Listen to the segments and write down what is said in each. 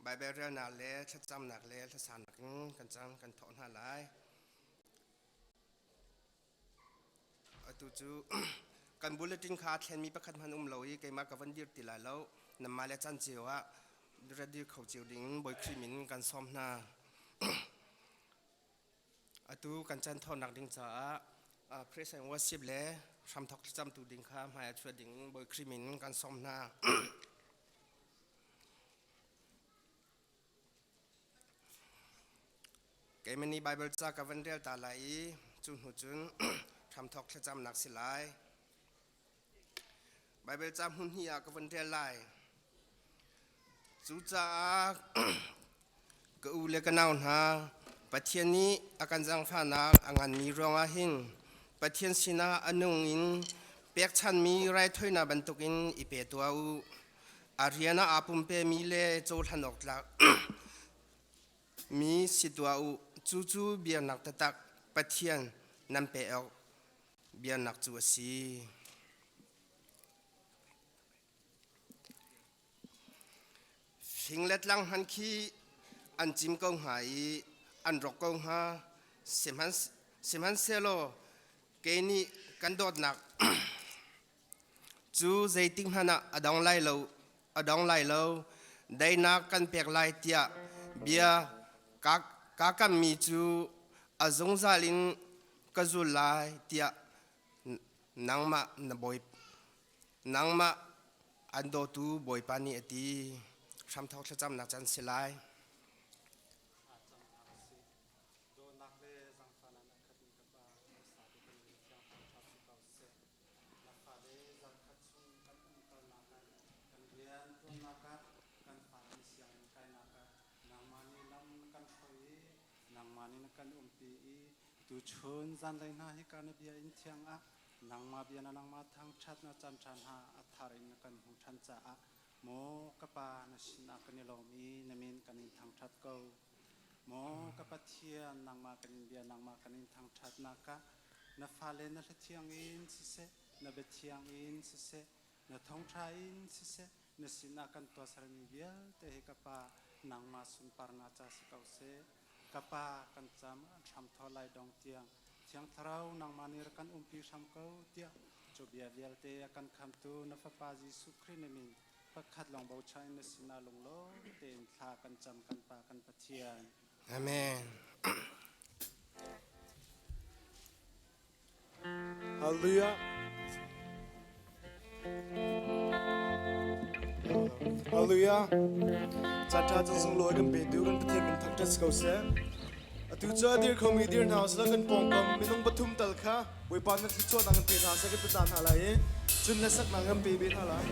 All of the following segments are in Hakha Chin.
Baibal relnak le thlacamnak le thlasamnak in kan cang kan thawh hna lai. Atu cu kan bulletin kha thlenmi pakhat hmanh um lo i keimah ka van dir ti lai lo. Nanmah le caan cio ah ready kho cio ding Bawi Khrih min kan sawm hna. Atu kan chan thawnak ding caah praise and worship le hramthok thlacamtu ding kha hmai ah chuah ding Bawi Khrih min kan sawm hna. Keimah nih Baibal ca ka van rel ta lai i cu hnu cun hramthok thlacamnak si lai. Baibal ca hmun hnih ah ka van rel lai. Cucaah ka u le ka nau hna, Pathian nih a kan zaangfahnak a nganmi ruangah hin Pathian sinah a nung in pekchanmi raithawinak bantukin i pe tuah u. A rian ah aa pumpemi le cohlan awk tlak mi si tuah u. Cucu biaknak taktak Pathian nan pek awk biaknak cu a si. Fing le tlang hmanh khi an cim ko hnga i an rawk ko hnga. Sihmanhsehlaw kei nih kan dawtnak cu zeitik hmanh ah a dong lai lo, a dong lai lo. Daihnak kan pek lai tiah bia kaa kammi cu a zungzal in ka zul lai tiah nangmah na bawi nangmah an dawtu Bawipa nih a ti. Hramthawk thlacamnak can si lai. Dawtnak le zaangfahnak a khatmi ka Pa, na sa bik in thiang thangṭhat si ko seh. Na fale zarkhat chung kan umkalnak ah, kan rian ṭuannak ah, kan fale sianginn kainak ah nangmah nih lam na kan hruai i nangmah nih na kan umpi i tuchun zanlei hna hika na bia inn thiang ah nangmah bia na nangmah thangṭhat na caan ṭha hna a thar in na kan hmuh ṭhan caah maw ka Pa na sinah kan i lawm i na min kan in thangṭhat ko. Maw ka Pathian, nangmah kan in bia, nangmah kan in thangṭhatnak ah na fale na hlathiang in siseh, na biathiang in siseh, na thawngṭha in siseh, na sinah kan tuahsermi vialte hi ka Pa, nangmah sunparnak ca si ko seh. Ka Pa, kan cam hramthaw lai dong tiang Thiang Thlarau nangmah nih rak kan umpi hram ko tiah cu bia vialte a kan khamtu na Fapa Jesuh Khrih na min pakhat lawng bochan in na sinah lunglawm tein thla kan cam kan Pa kan Pathian. Amen. Hallelujah. Hallelujah. Caan ṭha cang sunglawi kan petu kan Pathian min thangṭhat si ko seh. Atu cu a dir khomi dir hna usih kan pawngkam minung pathum tal kha Bawipa na thluachuahnak kan pe hna seh kan pe ta hna lai i cun na saknak kan pe ve hna lai.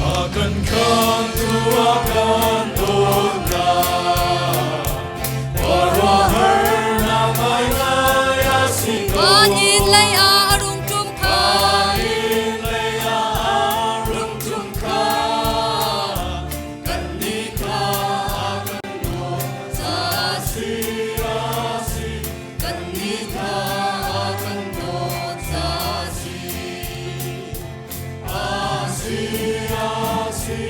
A kan khamtu a kan dawtnak khuaruahharnak ngaingai a si ko. Van in lei ah a rung ṭum kha. Van in lei ah a rung ṭum kha. Kannih kha a kan dawt Ca si a si. Kannih kha a kan dawt ca si. A si a si.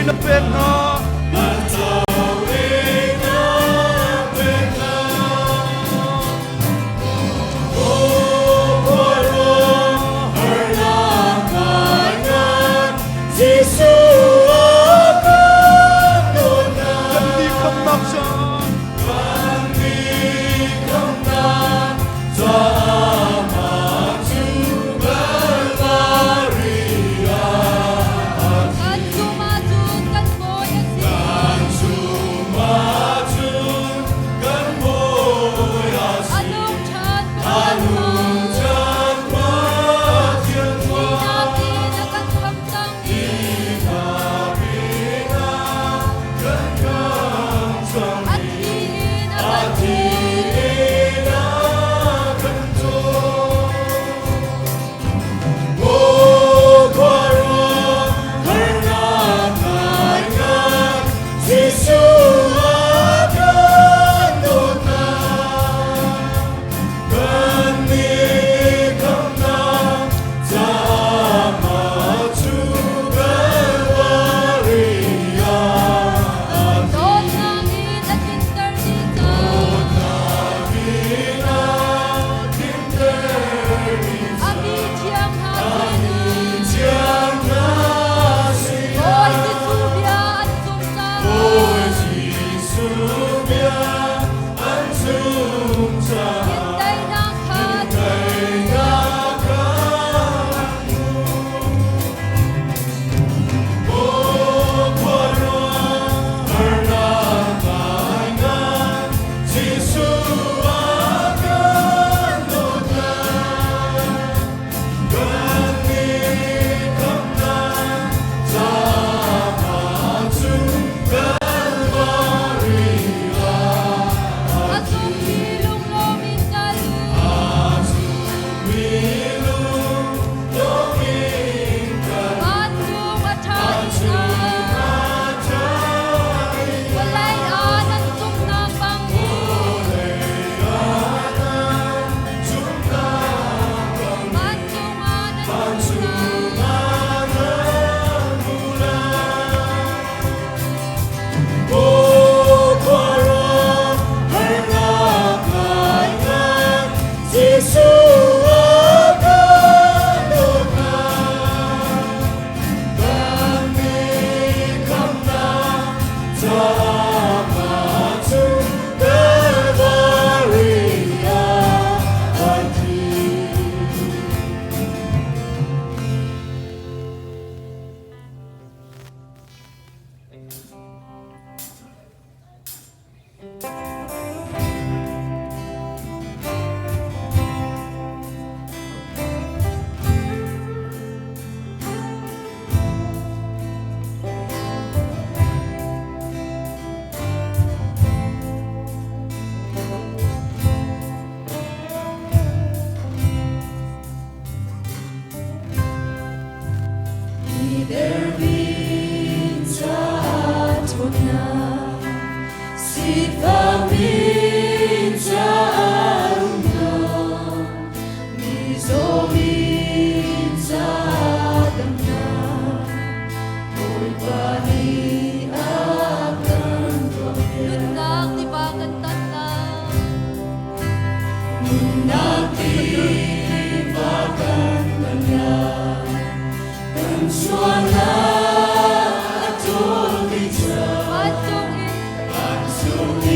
na pek hna. Kan ni khamnak ca. Kan zum ahcun kan bawi a si. A nung ṭhan Pathian fa. Thihnak in a kan khamh cang i. A thi in a kan thih. Dawtnak in a tlinter dih cang. A mi thiang hna sinah. Bawi Jesuh bia an zumh caah. Thindaihnak kha an hmuh. A zummi lunglawm in kal u. Vancung a ṭha in Vawlei ah nan zumhnak bang in. Vancung ah nan zumhnak. Nunnak tiva kan tan lai. Vancung in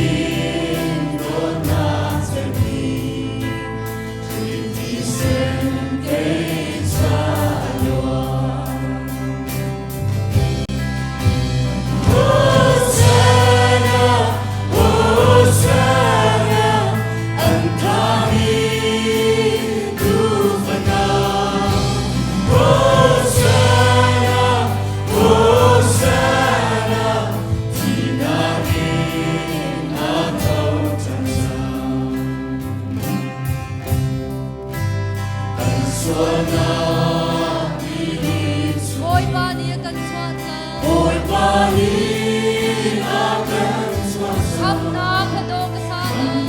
Bawipa nih a kan chuah cang. Khamnak hla dawh ka sa lai.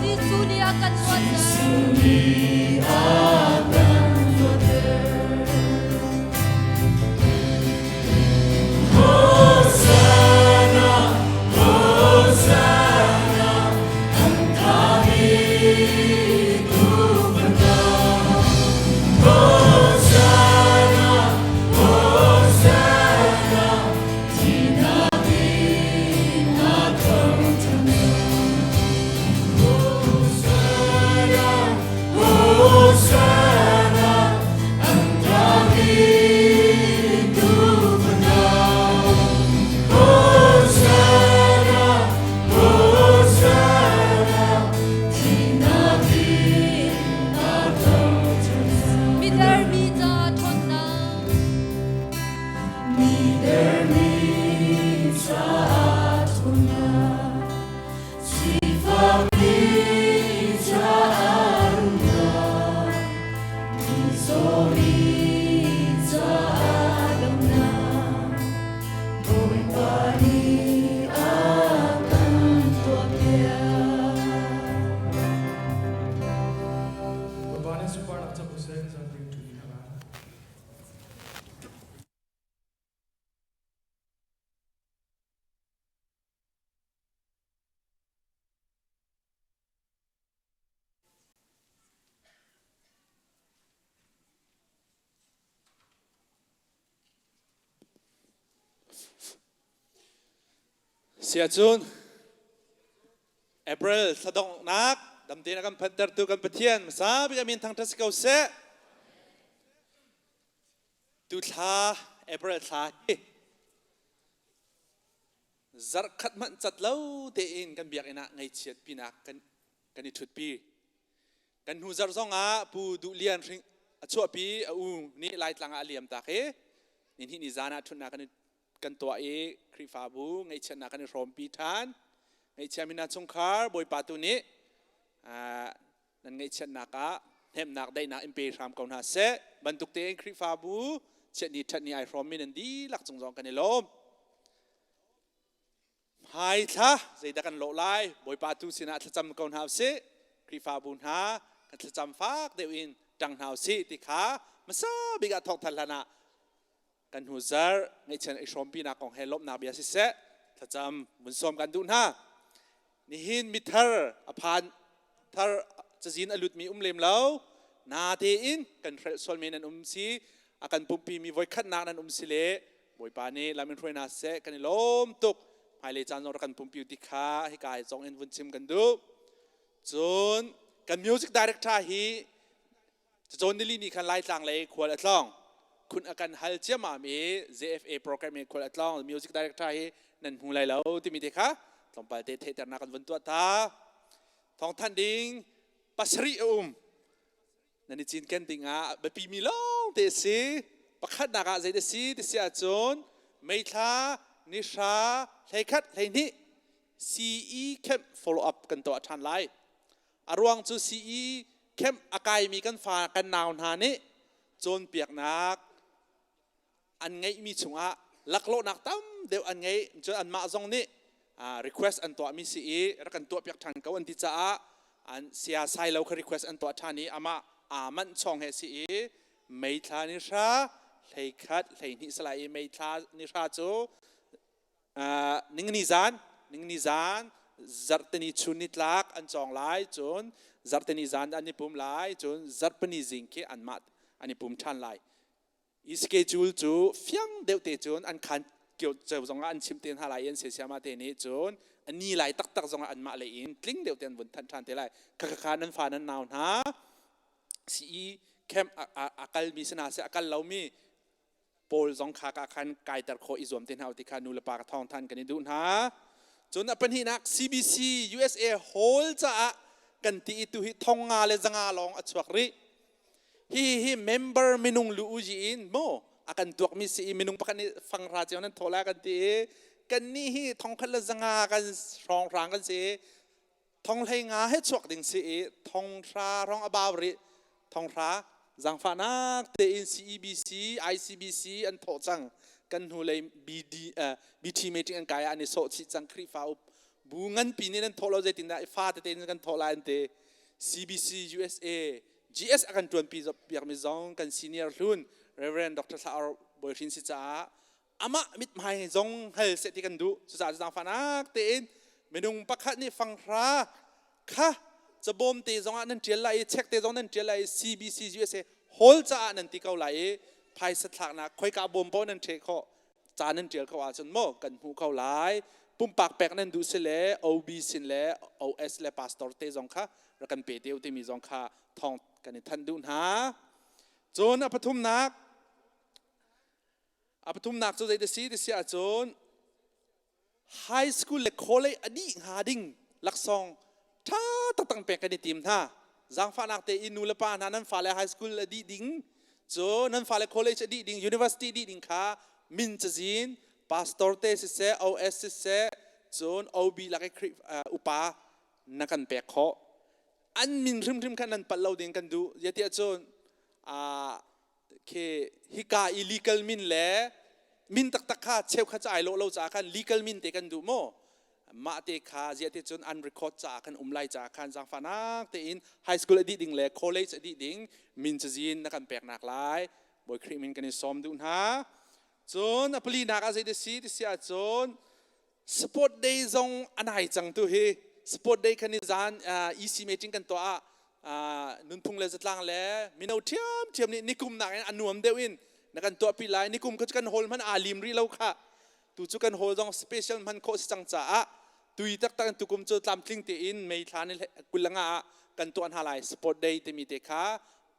Jesuh nih a kan luatter. Zapi caah rumnak, mizaw caah damnak, Bawipa nih a kan tuahpiak. Bawipa nih sunparnak cang seh, zan ding ṭu hna lai. Siacun April thla donghnak damte na kan phantertu kan Pathian hmasa bik amin thangṭhat si ko seh. Tu thla April thla hi zarhkhat hmanh cat lo tein kan biakinn ah ngaihchiat pinak kan kan i ṭhutpi. Kan hnu zarh zong ah Pu Duh Lian hring a chuahpi a u nih Laitlang ah a liam tak i nihnih ni zan ah ṭhutnak kan kan tuah i Khrihfabu ngaihchiatnak kan i hrawmpi ṭhan. Ngaihchia mi hna chungkhar Bawipa tu nih nan ngaihchiatnak ah hnemhnak daihnak in pe hram ko hna seh. Bantuk tein Khrihfabu chiatni ṭhatni ai hrawmmi nan dihlak cung zong kan i lawm. Hmai thla zeidah kan lawh lai? Bawipa tu sinah thlacam ko hna usih. Khrihfabu hna kan thlacam fak deuh in ṭang hna usih ti kha hmasa bik ah thawk thar hlan ah kan hnu zarh ngaihchian i hrawmpinak kong he lawmhnak bia siseh thlacam vun sawm kan duh hna. Nihin mithar a phan thar cazin a lutmi um lem lo. Na tein kan hrelh sualmi nan um si a kan pumpi mi voikhatnak nan um si le Bawipa nih lam in hruai hna seh kan i lawm tuk. Hmailei caan zong rak kan pumpi ti kha hika hi zong in vun chim kan duh. Cun kan music director hi cacawn nili ni khan Laitlang lei khual a tlawng. Khun a kan hal ciammam i JFA program hi khual a tlawng. Music director hi nan hmu lai lo timi te kha tlawmpal te theihternak kan vun tuah ta. Thawngthanh ding pasarih a um. Nan i cinken ding ah biapi mi lawng te a si. Pakhatnak ah zei a si ti si ahcun meithla nihra 11 12 CE camp follow up kan tuah ṭhan lai. A ruang cu CE camp a kaimi kan fa kan nau hna nih cawnpiaknak an ngeihmi chungah laklawhnak tam deuh an ngei. Cun anmah zong nih request an tuahmi si i rak kan tuahpiak ṭhan ko an ti caah an sia sai lo kha request an tuah ṭhan i amah aa manh chawng he si i May thla ni hra 11 12 salai i May thla ni hra cu ningni zan ningni zan zarhteni chun ni tlak an cawng lai cun zarhteni zan an i pum lai cun zarhpini zing khi anmah an i pum ṭhan lai. I schedule cu fiang deuh te cun an khan ceu zongah an chim te hna lai i an siasiama te nih cun a ni lai taktak zongah anmah lei in tling deuh te an vun thanh ṭhan te lai. Khakha nan fa nan nau hna CE camp a kalmi si hna seh a kal lomi pawl zong kha ka khan kaiter khawh i zuam te hna ti kha nu le pa ka thawng than kan i duh hna. Cun a pahnihnak CBC USA Hall caah kan ti i tu hi thong nga le zanga lawng a chuak rih. Hi hi member minung lu uji in mo a kan tuakmi si i minung pakhat nih fangra cio nan thawh lai kan ti i kan nih hi thong khat le zanga kan hrawng hrang kan si i thong hlei nga he chuak ding si i thong hra rong a bau rih thong hra zaangfahnak tein CEBC ICBC an thawh cang kan hnu lei BD BT meeting an kai ah an i sawh chih cang Khrihfa up bu nganpi nih nan thawh lo zeitindah fa tete in kan thawh lai an ti CBC USA GS a kan ṭuanpi piakmi zong kan senior hlun Reverend Dr. Thla Ar Bawihrin si caah amah mithmai zong hal seh ti kan duh. Cucaah zaangfahnak tein minung pakhat nih fanghra kha cabawm te zong ah nan ṭial lai i check te zong nan ṭial lai i CBC USA hall caah nan ti ko lai i phaisa thlaknak khoika bawm paoh nan ṭheh khawh ca nan ṭial ko ahcun maw kan hmuh ko lai. Pumpak pek nan duh si le OB sin le OS le pastor te zong kha rak kan pe te u timi zong kha thawng kan i thanh duh hna. Cun a pathumnak cu zei si ti si ahcun high school le college a dih hnga ding laksawng ṭha taktak pek kan i tim hna. Zaangfahnak te i nu le pa hna nan fale high school a dih ding cu nan fale college a dih ding university dih ding kha min cazin pastor te siseh OS siseh cun OB lak i upa na kan pek khawh. An min hrimhrim kha nan palh lo ding kan duh. Zeitiah cun khi hika i legal min le min taktak kha cheukhat ca ai lawh lo caah khan legal min te kan duh maw? Mah te kha ziah te cun an record caah khan um lai caah khan zaangfahnak tein high school a dih ding le college a dih ding min cazin na kan peknak lai Bawi Khrih min kan i sawm duh hna. Cun a palinak ah zei si ti si ahcun sport day zong a nai cang tu hi. Sport day khan ni zan EC meeting kan tuah ah nunphung le zatlang le mino ṭhiam ṭhiam nih nikum nakin a nuam deuh in na kan tuahpi lai. Nikum kha cu kan hall hmanh aa lim rih lo kha. Tu cu kan hall zong special hman khawh si cang caah tui taktak in tukum cu tlamtling tein May thla ni 25 ah kan tuah hna lai sport day timi te kha.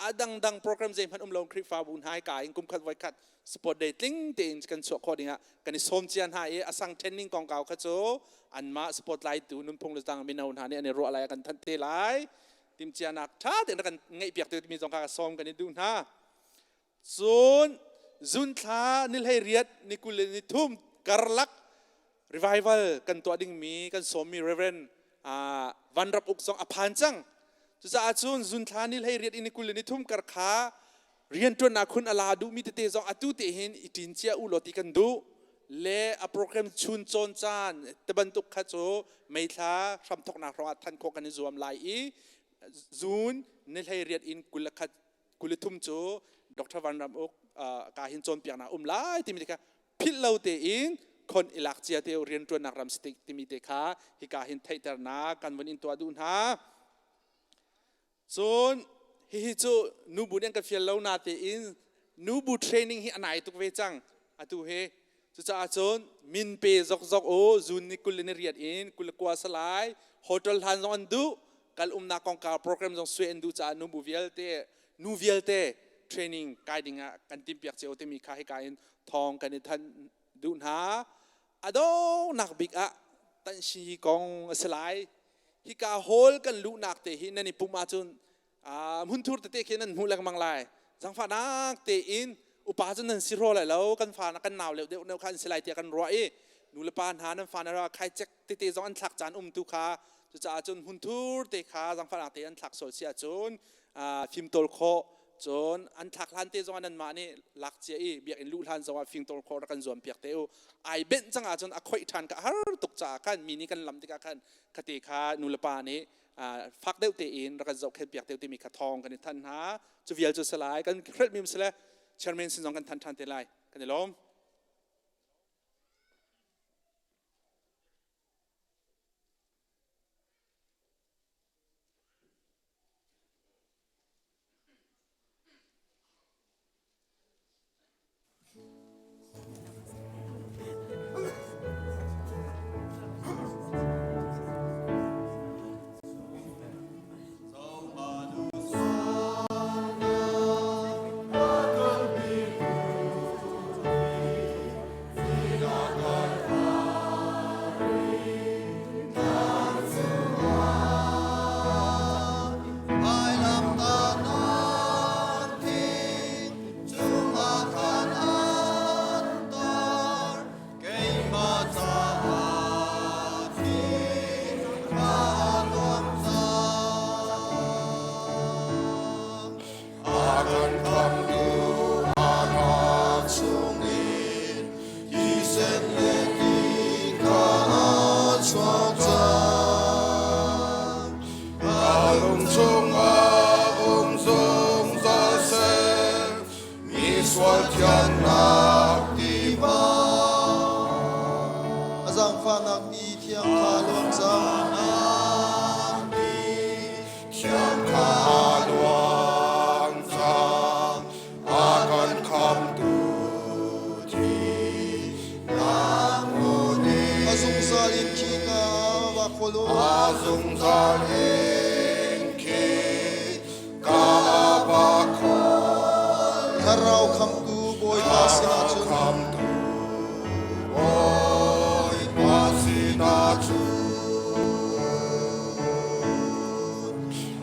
A dangdang program zeihmanh um lo Khrihfabu hna ka in kum khat voi khat sport day tling tein kan chuah khawh dingah kan i sawm cia hna i a sang training kongkau kha cu anmah sport laitu nunphung le tang mino hna nih an i ruah lai, kan thanh te lai. Timhcianak ṭha tein kan ngeih piak te timi zong kha sawm kan i duh hna. Cun zun thla ni 18 ni 23 karlak revival kan tuah dingmi kan sawmmi Reverend Van Rap Uk zong a phan cang. Cucaah cun zun thla ni 18 in ni 23 kar kha rianṭuannak hun a la duhmi tete zong atu te hin i ṭin cia u law ti kan duh le a program chun cawn caan te bantuk kha cu May thla hramthoknak hrawng ah than khawh kan i zuam lai i zun ni 18 in 21 23 cu Dr. Van Ram Uk ka hin cawnpiaknak um lai timi te kha philh lo tein khon i lak cia te rianṭuannak ram si timi te kha hika hin theihternak kan vun in tuah duh hna. Cun hihi cu nubu nih an ka fial lo na tein nubu training hi a nai tuk ve cang atu hi. Cucaah cun min pe zokzok u. Zun ni 28 in 29 salai hotel hlan zong an duh, kal umnak kongkau program zong suai an duh caah nubu vialte, nu vialte training kai ding ah kan timpiak cio timi kha hika in thawng kan i thanh duh hna. A donghnak bik ah tanhsi kong a si lai. Hika hall kan luhnak te hi nan i pumh ahcun hmunthur tete khi nan hmuh lengmang lai. Zangfahnak tein upa cu nan si hraw lai lo, kan fa kan nau leuh deuh deuh kha an si lai tiah kan ruah i nu le pa hna nan fa na ra khaicek tete zong an thlak caan um tu kha. Cucaah cun hmunthur te kha zangfahnak te an thlak sual si ahcun fimtawl khawh, cun an thlak hlan te zong ah nanmah nih lak cia i biakinn luh hlan zong ah fimtawl khawh rak kan zuam piak te u. Ai benh cang ahcun a khoih ṭhan ka har tuk caah khan mi nih kan lam tikah khan khate kha nu le pa nih fak deuh tein rak kan zohkhenh piak deuh timi kha thawng kan i thanh hna. Cu vial cu si lai kan hrelh mi si le chairman sin zong kan thanh ṭhan te lai. Kan i lawm. Zaangfahnak ti thiang kha luang cang. Thiang kha luang cang, a kan khamtu thi A zungzal in khi ka va kholo. A zungzal in khi ka va khol. Thlarau khamtu Bawipa sinah cun. Khamtu Bawipa sinah cun.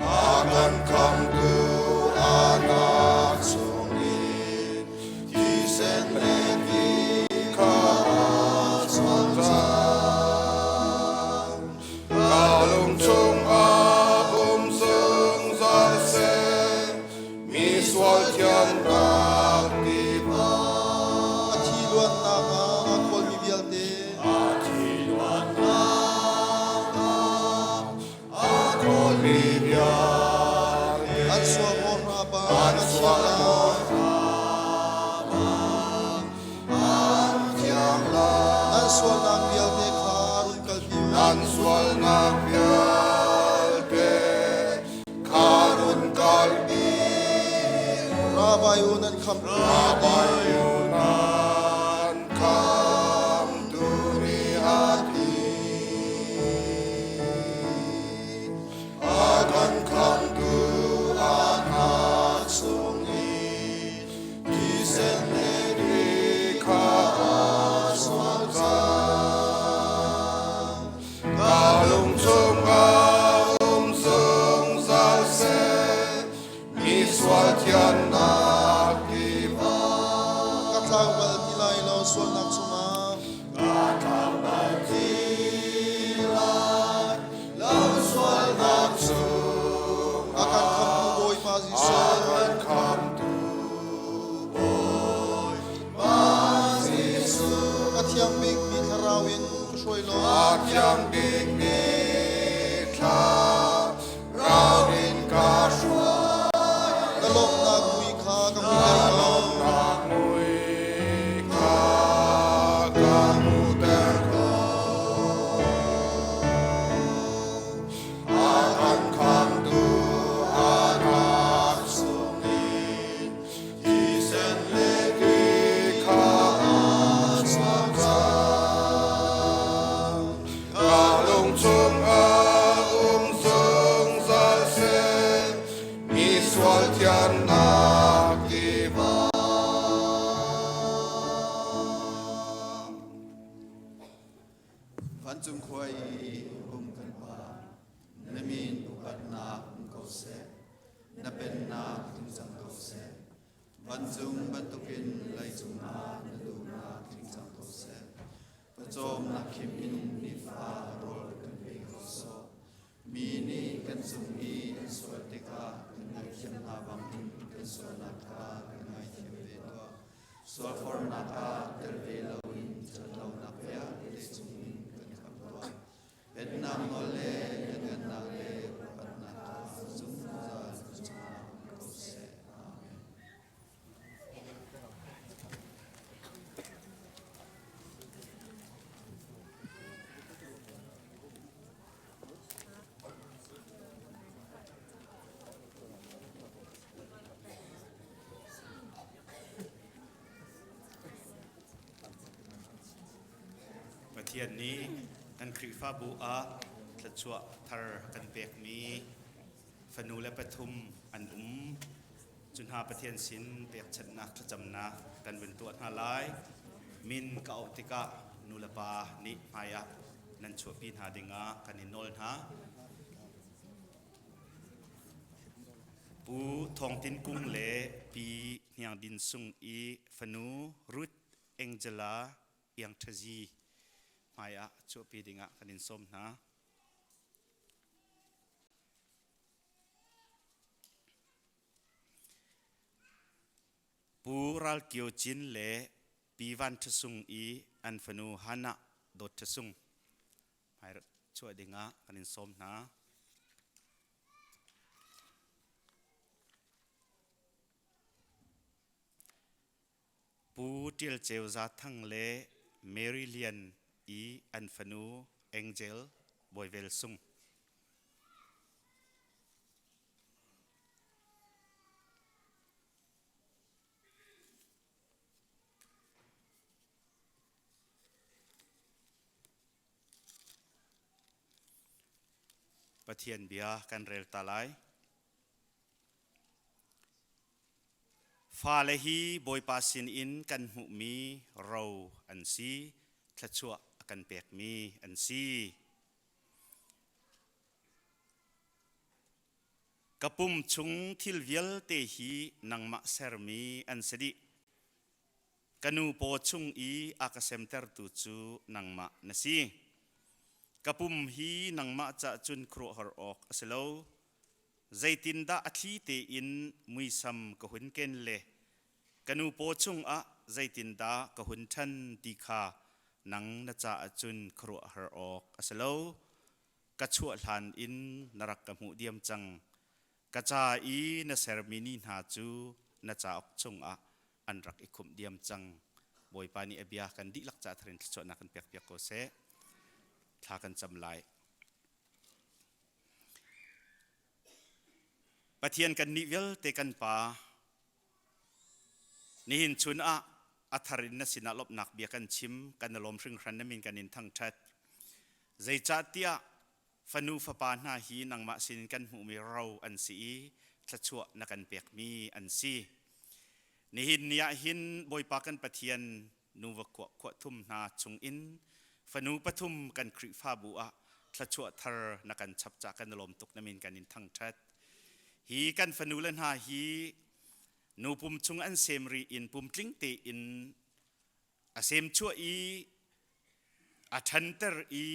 A kan khamtu anak chungin thisen le ti kha a chuak cang. Ka lung chung khawlmi vialte An sual hawhra bang an an sual thiang lai. hawhra bang an thiang lai. Nan sualnak vialte kha run kalpi u. Nan sualnak vialte kha run kalpi u. Ra vai u nan khamhtu nih a ti. Ra vai u nan khamhtu nih a ti. A kan khamhtu a hnak sung in thisen le ti kha a sual cang. Ka lung chungah um zungzal seh, mi sual thiannak tiva. Ka tlau bal ti lai lo sualnak chungah. Ka tlau bal ti lai lo sualnak chungah. A kan khamhtu Bawipa Jesuh. A kan khamhtu Bawipa Jesuh. A thiang bikmi thlarau in ka hruai law. A thiang bikmi thlarau in ka hruai. Na lawmhnak mui kha ka hmuhter Na ko. lawmhnak mui kha ka hmuhter ko. A kan khamhtu a nak sungin thisen le ti kha a chuak cang. Ka lung chungah um zungzal seh, mi sual thiannak tiva. Vancung khua i um kan Pa, na min upatnak um ko seh, na pennak tling cang ko seh. Vancung bantukin leicung ah na duhnak tling cang ko seh. Pawcawmnak khim in nifa rawl kan pe ko sawh. Mi nih kan cung i an sual tikah kan ngaihthiam hna bangin kan sualnak kha kan ngaithiam ve tuah. Sualfornak ah tel ve loin ṭhatlonak vialte chungin kan khamh tuah. Pennak nawl le lianngannak le upatnak kha zungzal cungah um ko seh. Amen. Pathian nih kan Khrihfabu ah thluachuah thar kan pekmi fanu le pathum an um. Cu hna Pathian sin pekchanhnak thlacamnak kan vun tuah hna lai. Min ka auh tikah nu le pa nih hmaiah nan chuahpi hna dingah kan in nawl hna. Pu Thawng Tin Kung le Pi Hniang Din Sung i fanu Ruth Angela Iang Ṭhazi hmaiah chuahpi dingah kan in sawm hna. Pu Ral Kio Cin le Pi Van Ṭha Sung i an fanu Hannah Dawt Ṭha Sung hmai chuah dingah kan in sawm hna. Pu Ṭial Ceu Za Thang le Mary Lian i an fanu Angel Bawivel Sung. Pathian bia kan rel ta lai. Fale hi Bawipa sinin kan hmuhmi ro an si, thluachuah a kan pekmi an si. Ka pum chung thil vialte hi nangmah sermi an si dih. Ka nu paw chung i a ka semtertu cu nangmah na si. Ka pum hi nangmah cah cun khuaruahhar awk a si lo. Zeitindah a thli tein muisam ka hun ken le ka nu paw chungah zeitindah ka hun ṭhan ti kha nang na caah cun khuaruahhar awk a si lo. Ka chuah hlan in na rak ka hmuh diam cang. Ka ca i na sermi ni hna cu na cauk chungah an rak i khumh diam cang. Bawipa nih a bia kan dihlak ca tharin thluachuahnak kan pekpiak ko seh. Thla kan cam lai. Pathian kan nih vialte kan Pa, nihin chun ah a thar in na sinah lawmhnak bia kan chim, kan i lawm hringhran na min kan in thangṭhat. Zeicahtiah fanu fapa hna hi nangmah sinin kan hmuhmi ro an si i thluachuah na kan pekmi an si. Nihin ni ah hin Bawipa kan Pathian nuva khua khua thum hna chungin fanu pathum kan Khrihfabu ah thluachuah thar na kan chap ca kan i lawm tuk na min kan in thangṭhat. Hi kan fanu le hna hi nu pum chung an sem ri in pumtling tein a sem chuah i a ṭhanter i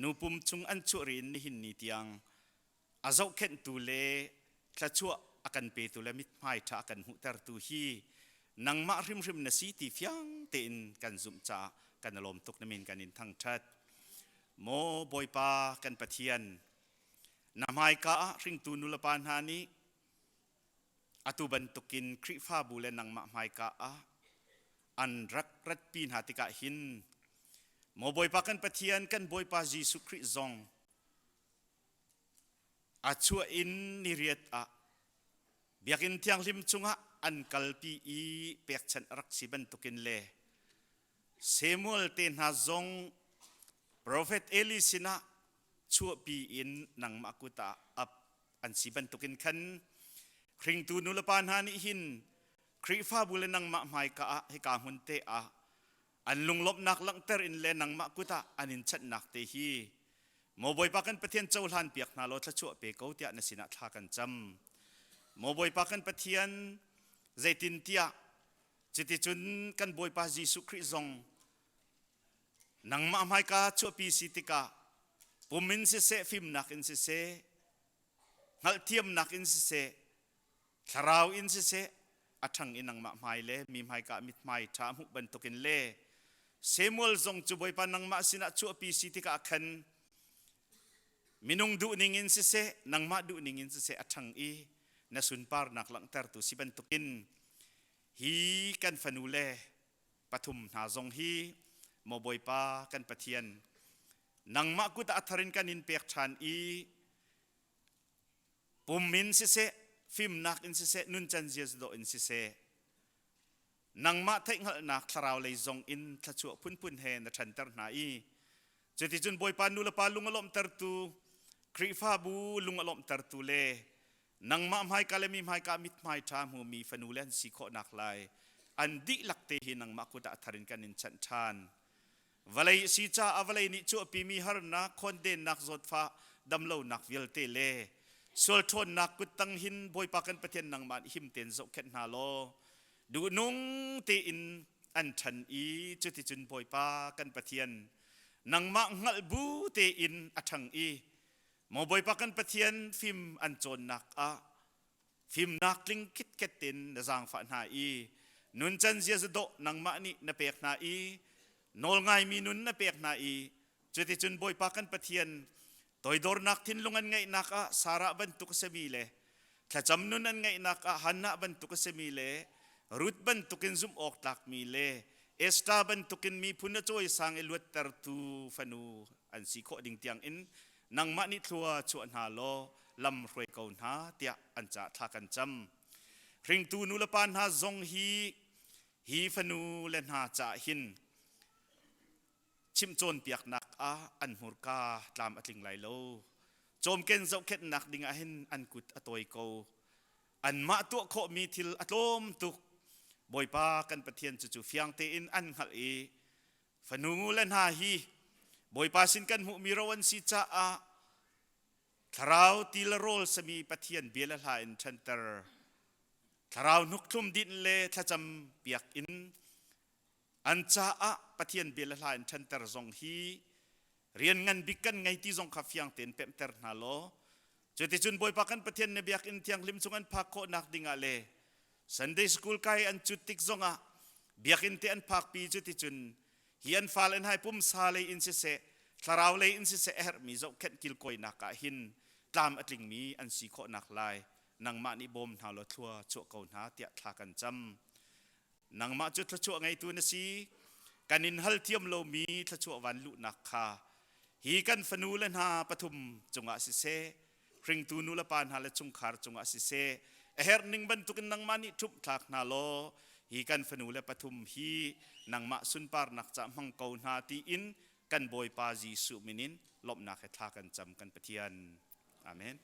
nu pum chung an chuah ri in nihin ni tiang a zohkhenhtu le thluachuah a kan petu le mithmai ṭha a kan hmuhtertu hi nangmah hrimhrim na si ti fiang tein kan zumh caah kan i lawm tuk na min kan in thangṭhat. Maw Bawipa kan Pathian, na hmaika ah hringtu nulepa hna nih atu bantukin Khrihfabu le nangmah hmaika ah an rak ratpi hna tikah hin maw Bawipa kan Pathian kan Bawipa Jesuh Khrih zong A chuah in niriat ah biakinn thianghlim chungah an kalpi i pekchanh a rak si bantukin le Samuel te hna zong profet Eli sinah chuahpi in nangmah kut ah ap an si bantukin khan hringtu nulepa hna nih hin Khrihfabu le nangmah hmaika ah hika hmun te ah an lunglawmhnak langhter in le nangmah kut ah an in chanhnak te hi Maw Bawipa kan Pathian cohlan piak hna law thluachuah pe ko tiah na sinah thla kan cam. Maw Bawipa kan Pathian zeitintiah cuticun kan Bawipa Jesuh Khrih zong nangmah hmaika chuahpi si tikah pum in siseh fimnak in siseh hngalhthiamnak in siseh thlarau in siseh a ṭhang i nangmah hmai le mi hmaika mithmai ṭha a hmuh bantukin le Samuel zong cu Bawipa nangmah sinah chuahpi si tikah khan minung duhning in siseh nangmah duhning in siseh a ṭhang i na sunparnak langhtertu si bantukin hi kan fanu le pathum hna zong hi maw Bawipa kan Pathian nangmah kut ah a thar in kan in pek ṭhan i Pum in siseh, fimnak in siseh, nuncan ziazadawh in siseh, nangmah theihhngalhnak thlarau lei zong in thluachuah phunphun he na ṭhanter hna i cuticun Bawipa nu le pa lung a lawmhtertu, Khrihfabu lung a lawmhtertu le nangmah hmaika le mi hmaika mithmai ṭha hmumi fanu le an si khawh naklai an dihlak te hi nangmah kut ah thar in kan in chanh ṭhan. Vawlei a si caah vawlei nih chuahpimi harnak, khawndennak, zawtfah, damlonak vialte le sual ṭhawnnak kuttang hin Bawipa kan Pathian nangmah nih him tein zohkhenh hna law duhnung tein an ṭhan i cuticun Bawipa kan Pathian nangmah hngalh bu tein a ṭhang i maw Bawipa kan Pathian fim an cawnnak ah fimnak tling khitkhet tein na zaangfah hna i nuncan ziaza dawh nangmah nih na pek hna i nawlngaimi nun na pek hna i cuticun Bawipa kan Pathian toidornak thinlung an ngeihnak ah Sarah bantuk a simi le thlacam nun an ngeihnak ah Hannah bantuk a simi le Ruth bantukin zumh awk tlakmi le Esther bantukin miphun a cawisang i luattertu fanu an si khawh ding tiangin nangmah nih thlua chuah hna law lam hruai ko hna tiah an ca thla kan cam. Hringtu nu le pa hna zong hi hi fanu le hna caah hin chimh cawnpiaknak ah an hmurka tlam a tling lai lo. Cawmken zohkhenhnak ding ah hin an kut a tawi ko. Anmah tuah khawhmi thil a tlawm tuk. Bawipa kan Pathian cu cu fiang tein an hngalh i Fanu le hna hi Bawipa sin kan hmuhmi ro an si caah thlarau ti le rawl sami Pathian bia le hla in ṭhanter thlarau hnukhthlum dinh le thlacam piak in an caah Pathian bia le hla in ṭhanter zong hi rian ngan bik kan ngei ti zong kha fiang tein pemhter hna law cuticun Bawipa kan Pathian na biakinn thianghlim chung an phak khawhnak dingah le Sunday school kai an cut tik zongah biakinn te an phakpi cuticun hi an fale hna pumsa lei in siseh, Thlarau lei in siseh a herhmi zohkhenh kilkawinak ah hin tlam a tlingmi an si khawhnak lai nangmah nih bawm hna law thlua chuah ko hna tiah thla kan cam. Nangmah cu thluachuah ngeitu na si. Kan in hal thiam lomi thluachuah van luhnak kha hi kan fanu le hna pathum cungah siseh, hringtu nu le pa hna le chungkhar cungah siseh, a herh ning bantukin nangmah nih ṭhumh thlak hna law hi kan fanu le pathum hi nangmah sunparnak ca hmang ko hna tiin kan Bawipa Jesuh min in lawmhnak he thla kan cam kan Pathian. Amen.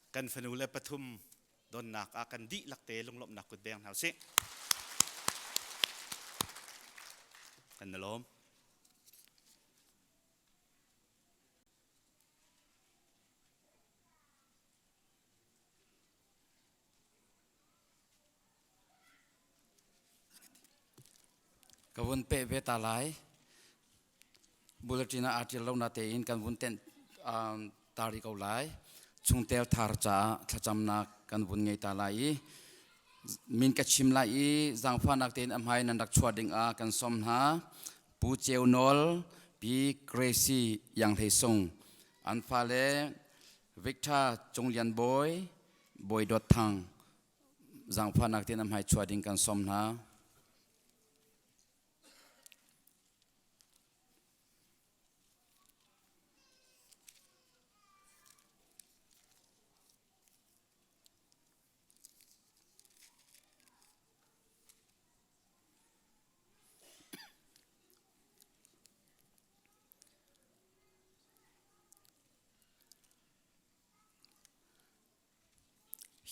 Kan fanu le pathum donnak ah kan dihlak te lunglawmhnak kut beng hna usih. Kan na lawm. Ka vun peh ve ta lai. Bulletin ah aa ṭial lo natein kan vun tenh ta rih ko lai. Chungtel thar caah thlacamnak kan vun ngei ta lai i min ka chim lai i zaangfahnak tein a hmai nan rak chuah ding ah kan sawm hna. Pu Ceu Nawl, Pi Gracie Iang Hlei Sung, an fale Victor Cung Lian Bawi, Bawi Dawt Thang, zaangfahnak tein a hmai chuah ding kan sawm hna.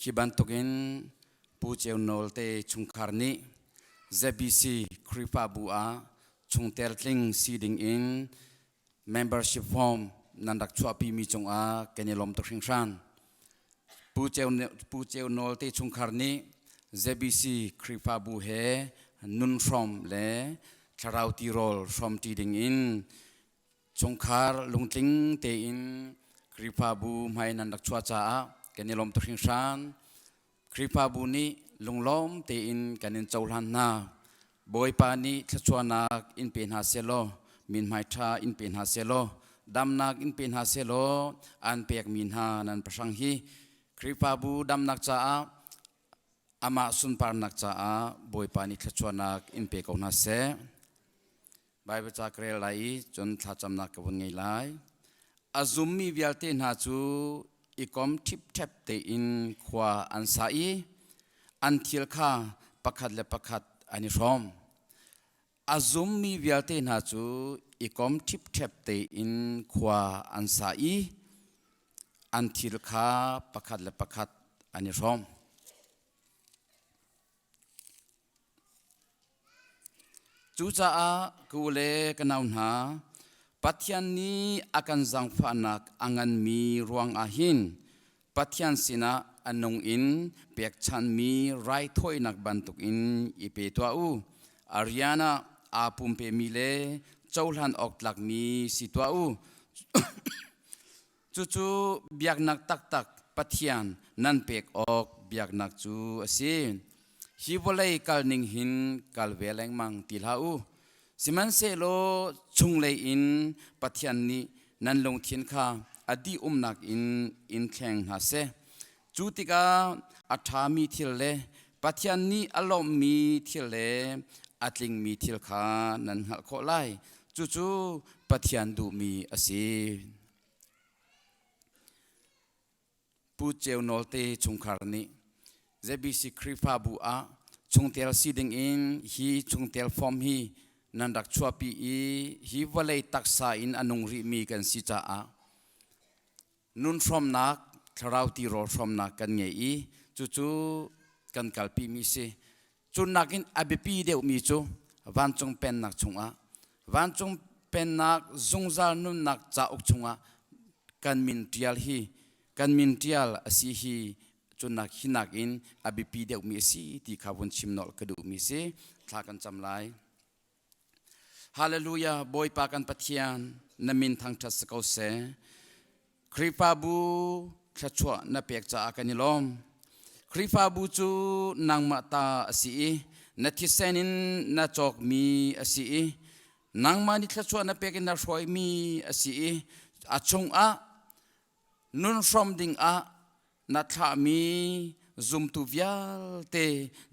Hi bantukin Pu Ceu Nawl te chungkhar nih ZBC Khrihfabu ah chungtel tling si ding in membership form nan rak chuahpi mi cungah kan i lawm tuk hringhran. Pu Ceu, Pu Ceu Nawl te chungkhar nih ZBC Khrihfabu he nun hrawm le thlarau tirawl hrawmṭi ding in Chungkhar lungtling tein Khrihfabu hmai nan rak chuah caah kan i lawm tuk hringhran. Khrihfabu nih lunglawm tein kan in cohlan hna. Bawipa nih thluachuahnak in pe hna sehlaw, mithmai ṭha in pe hna sehlaw, damnak in pe hna sehlaw, an pekmi hna nan pahrang hi Khrihfabu damnak caah amah sunparnak caah Bawipa nih thluachuahnak in pe ko hna seh. Baibal ca ka rel lai i cun thlacamnak ka vun ngei lai. A zummi vialte hna cu i kom ṭhipṭhep tein khua an sa i an thil kha pakhat le pakhat an i hrawm. A zummi vialte hna cu i kom ṭhipṭhep tein khua an sa i an thil kha pakhat le pakhat an i hrawm. Cucaah ka u le ka nau hna, Pathian nih a kan zaangfahnak a nganmi ruangah hin Pathian sinah a nung in pekchanhmi raithawinak bantukin i pe tuah u. A rian ah aa pumpemi le cohlan awk tlakmi si tuah u. Cucu biaknak taktak Pathian nan pek awk biaknak cu a si. Hi vawlei kalning hin kal ve lengmang ti hlah u. Sihmanhsehlaw chunglei in Pathian nih nan lungthin kha a dih umnak in in thleng hna seh. Cu tikah a ṭhami thil le Pathian nih a lawmhmi thil le a tlingmi thil kha nan hngalh khawh lai. Cucu Pathian duhmi a si. Pu Ceu Nawl te chungkhar nih ZBC Khrihfabu ah chungtel si ding in hi chungtel form hi nan rak chuahpi i hi vawlei taksa in a nung rihmi kan si caah nun hrawmnak thlarau tirawl hrawmnak kan ngei i cucu kan kalpi mi si cu nakin a biapi deuhmi cu vancung pennak chungah vancung pennak zungzal nunnak cauk chungah. Kan min ṭial hi kan min ṭial a si hi cunak hi nakin a biapi deuhmi a si ti kha vun chim nolh ka duhmi si. Thla kan cam lai. Hallelujah Bawipa kan Pathian na min thangṭhat si ko seh. Khrihfabu thluachuah na pek caah kan i lawm. Khrihfabu cu nangmah ta a si i na thisen in na cawkmi a si i nangmah nih thluachuah na pek in na hruaimi a si i a chungah nun hrawm dingah na thlahmi zumtu vialte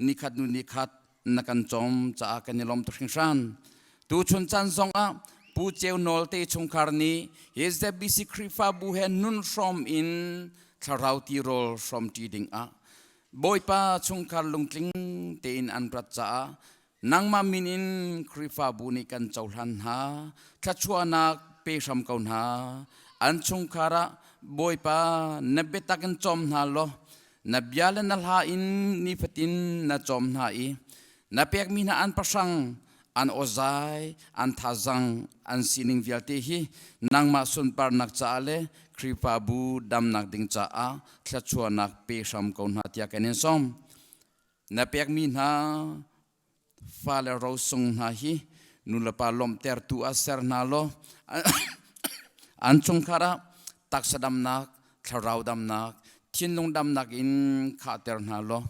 nikhat hnu nikhat na kan cawm caah kan i lawm tuk hringhran. Tuchun caan zongah Pu Ceu Nawl te chungkhar nih hi ZBC Khrihfabu he nun hrawm in thlarau tirawl hrawmṭi dingah Bawipa chungkhar lungtling tein an rat caah nangmah min in Khrihfabu nih kan cohlan hna thluachuahnak pe hram ko hna an chungkhar ah Bawipa na biatak in cawm hna law na bia le na hla in nifatin na cawm hna i na pekmi hna an pahrang an awzai an thazang an sining vialte hi nangmah sunparnak caah le Khrihfabu damnak ding caah thluachuahnak pe hram ko hna tiah kan in sawm Na pekmi hna fale rosung hna hi nulepa lawmhtertu ah ser hna law an chungkhar ah taksa damnak, thlarau damnak, thinlung damnak in khahter hna law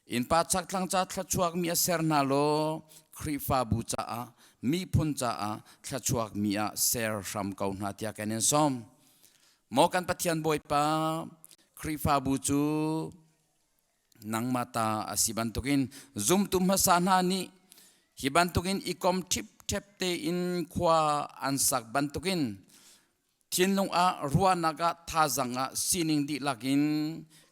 innpa chakthlang ca thluachuakmi ah ser hna law Khrihfabu caah miphun caah thluachuakmi ah ser hram ko hna tiah kan in sawm. Maw kan Pathian Bawipa, Khrihfabu cu nangmah ta a si bantukin zumtu hmasa hna nih hi bantukin i kom ṭhipṭhep tein khua an sak bantukin thinlung ah ruahnak ah thazang ah sining dihlak in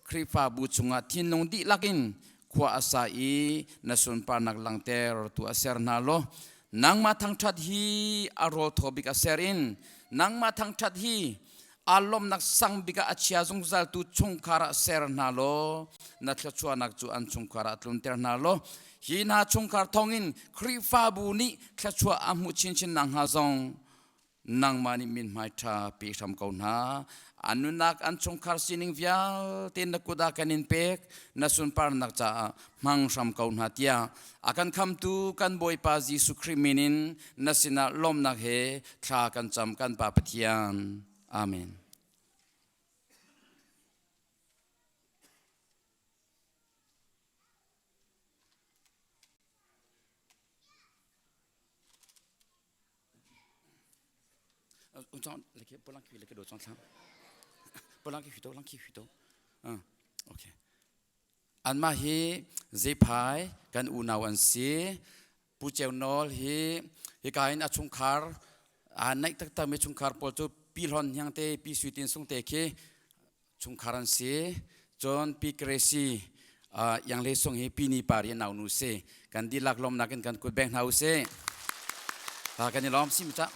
Khrihfabu chungah thinlung dihlak in khua a sa i na sunparnak langhter tu a ser hna law nangmah thangṭhat hi a rawl thaw bik a ser in nangmah thangṭhat hi aa lawmhnak sang bik ah a chia zungzaltu chungkhar ah ser hna law na thluachuahnak cu an chungkhar ah tlunter hna law hi hna chungkhar thawngin Khrihfabu nih thluachuah a hmuh chinchin nakhnga zong nangmah nih mithmai ṭha pe hram ko hna. An nunnak an chungkhar sining vialte na kut ah kan in pek na sunparnak caah hmang hram ko hna tiah a kan khamtu kan Bawipa Jesuh Khrih min in na sinah lawmhnak he thla kan cam kan Pa Pathian. Amen. Okay. Anmah hi Zephai kan unau an si. Pu Ceu Nawl hi hika in a chungkhar aa naih taktakmi chungkhar pawl cu Pi Hlawn Hniang te, Pi Sui Tin Sung te khi chungkhar an si. Cun Pi Gracie Iang Hlei Sung hi Pi Ni Par i a naunu si. Kan dihlak lawmnak in kan kut beng hna usih. Kan i lawm si mi cah.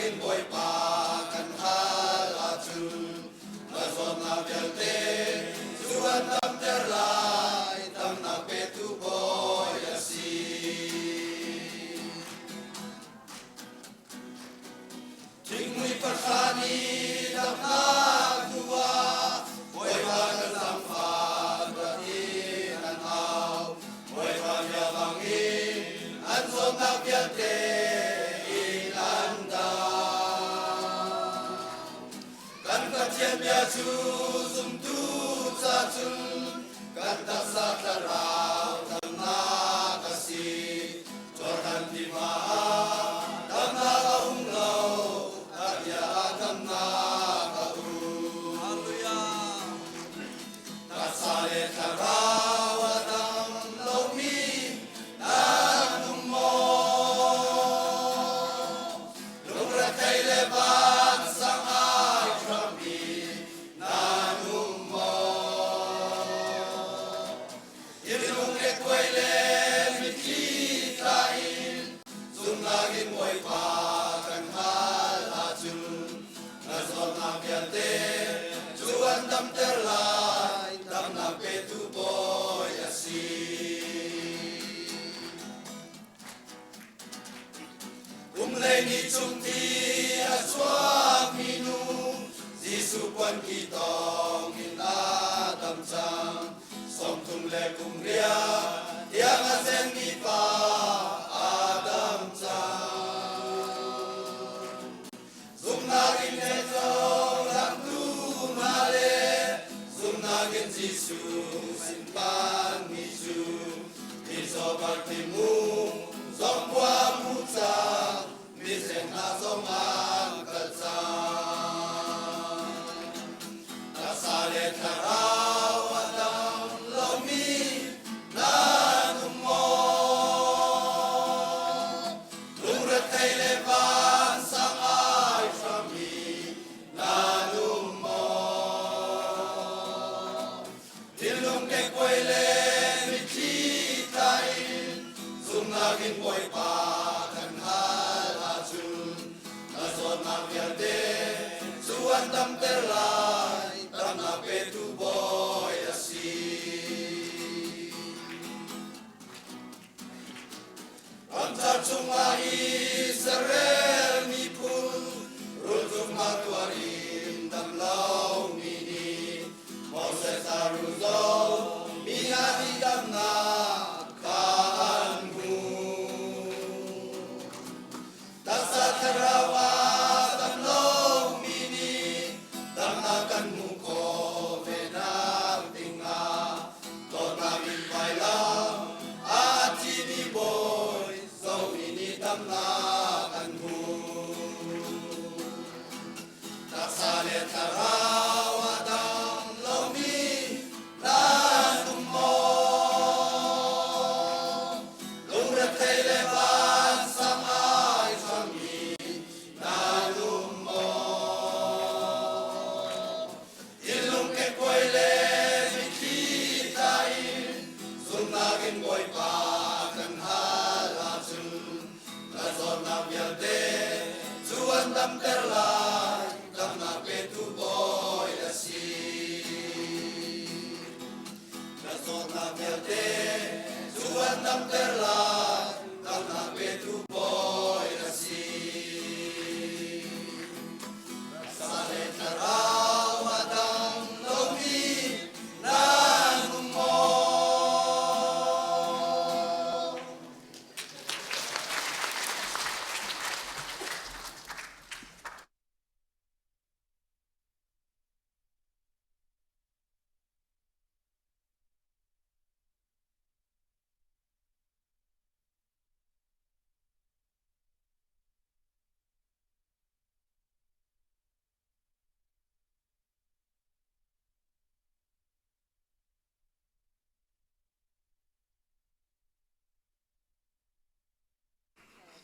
in Bawipa kan hal ahcun na zawtnak vialte cu an damter lai, damnak petu Bawi a si. Thingmui pahra nih damnak duh ah Bawipa kan zaangfah tuah in an au. Bawipa bia bangin an zawtnak vialte in an dam. Kan Pathian bia cu zumtu ca cun kan taksa thlarau damnak a si. Jordan tiva ah damnak a um lo, a bia ah damnak a um. Hallelujah. Taksa le thlarau a dam lomi nan um maw? Lungrethei le vansang ai hrammi nan um maw? Tilung le kuai le mitthli tla in zumhnak in Bawipa kan hal ahcun na zawtnak vialte cu an damter lai, damnak petu Bawi a si. Kum hleihnih chung ti a chuakmi nu Jesuh puanki tawng in a dam cang. 30 le kum riat tiang a zengmi pa a dam cang. Zumhnak in le cohlangtu hna le zumhnak in Jesuh sin panmi cu mizaw Bartimu zong khua hmu cang, mizeng hna zong an kal cang. Taksa le thlarau a dam lomi nan um maw? Lungrethei le vansang ai hrammi nan um maw? Thinlung kekkuai le mitthli tla in zumhnak in Bawipa kan hal ahcun na zawtnak vialte cu an damter lai, damnak petu Bawi a si. Ramcar chungah Israel miphun rulzumnak tuar in dam lomi nih Moses a ruzo mi hna nih damnak kha an hmu. Taksa thlarau ah dam lomi nih damnak kan hmuh khawh ve nak dingah dawtnak in vailam a thimi Bawi zomi nih damnak an hmu. Taksa le thlarau a dam lomi nan um maw? Lungrethei le vansang ai hrammi nan um maw? Thinlung kekkuai le mitthli tla in zumhnak in Bawipa kan hal ahcun na zawtnak vialte cu an damter lai, damnak petu Bawi a si. Na zawtnak vialte cu an damter lai, damnak petu Bawi a si. Taksa le thlarau a dam lomi nan um maw?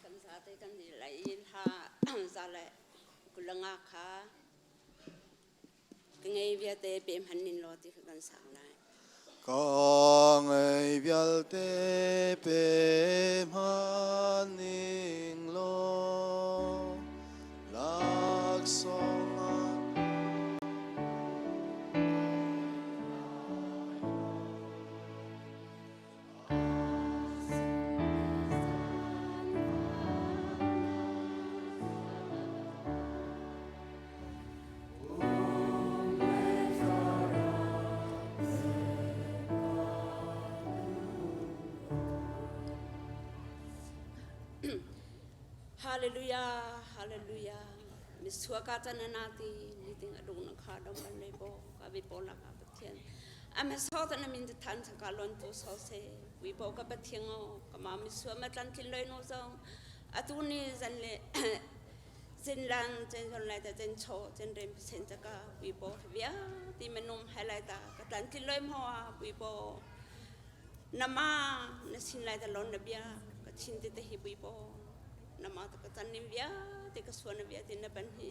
Kan zate kan i lai in ha za le kulanga kha ka ngei vialte pe hman nin law ti kha kan sang lai. Ka ngei vialte pe hman ning law. Hallelujah Hallelujah Misua ka chan na ti ni ting adung na kha dong ban le bo ka bi po la ka pathian ame so ta na min than sa ka lon tu so se wi po ka pathian o ka ma misua ma tlan thin loi no zong atu ni zan le zin lan chen zon lai ta chen cho chen rem chen cha ka wi po via ti menum hai lai ta ka tlan thin loi mo a wi po nama na sin lai ta lon na bia ka chin te te hi wi po nama ta ka chan nim via te ka suan via te na ban hi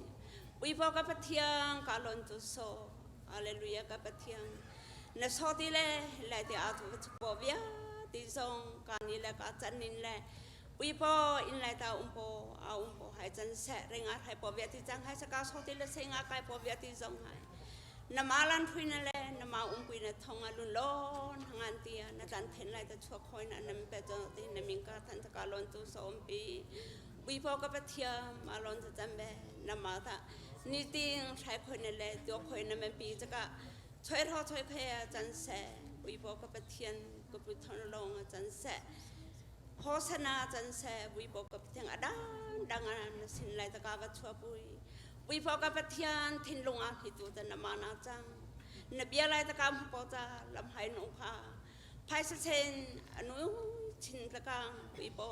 wi po ka pathiang ka lon tu so hallelujah ka pathiang na so ti le lai te a tu chu po via ti zong ka ni le ka chan nin le wi po in lai ta um po a um po hai chan se renga hai po via ti chang hai sa ka so ti le senga kai po via ti zong hai na ma lan phui na le na ma um pui na thong a lun lon hangan tia na tlan then lai ta chuak khoi na nam pe cho ti na ming ka than ta ka lon tu so um pi wi po ka pathiam ma lon cha cham be na ma ta ni ting thai khoi na le to khoi na men pi cha ka choi ro choi phe chan se wi po ka pathian ka pu thon long chan se hosana chan se wi po ka pathian adan dang na sin lai ta ka va chua pui wi po ka pathian thinlung a hi tu ta na ma na chang na bia lai ta kam po ta lam hai no kha phai sa chen anu chin ta ka wi po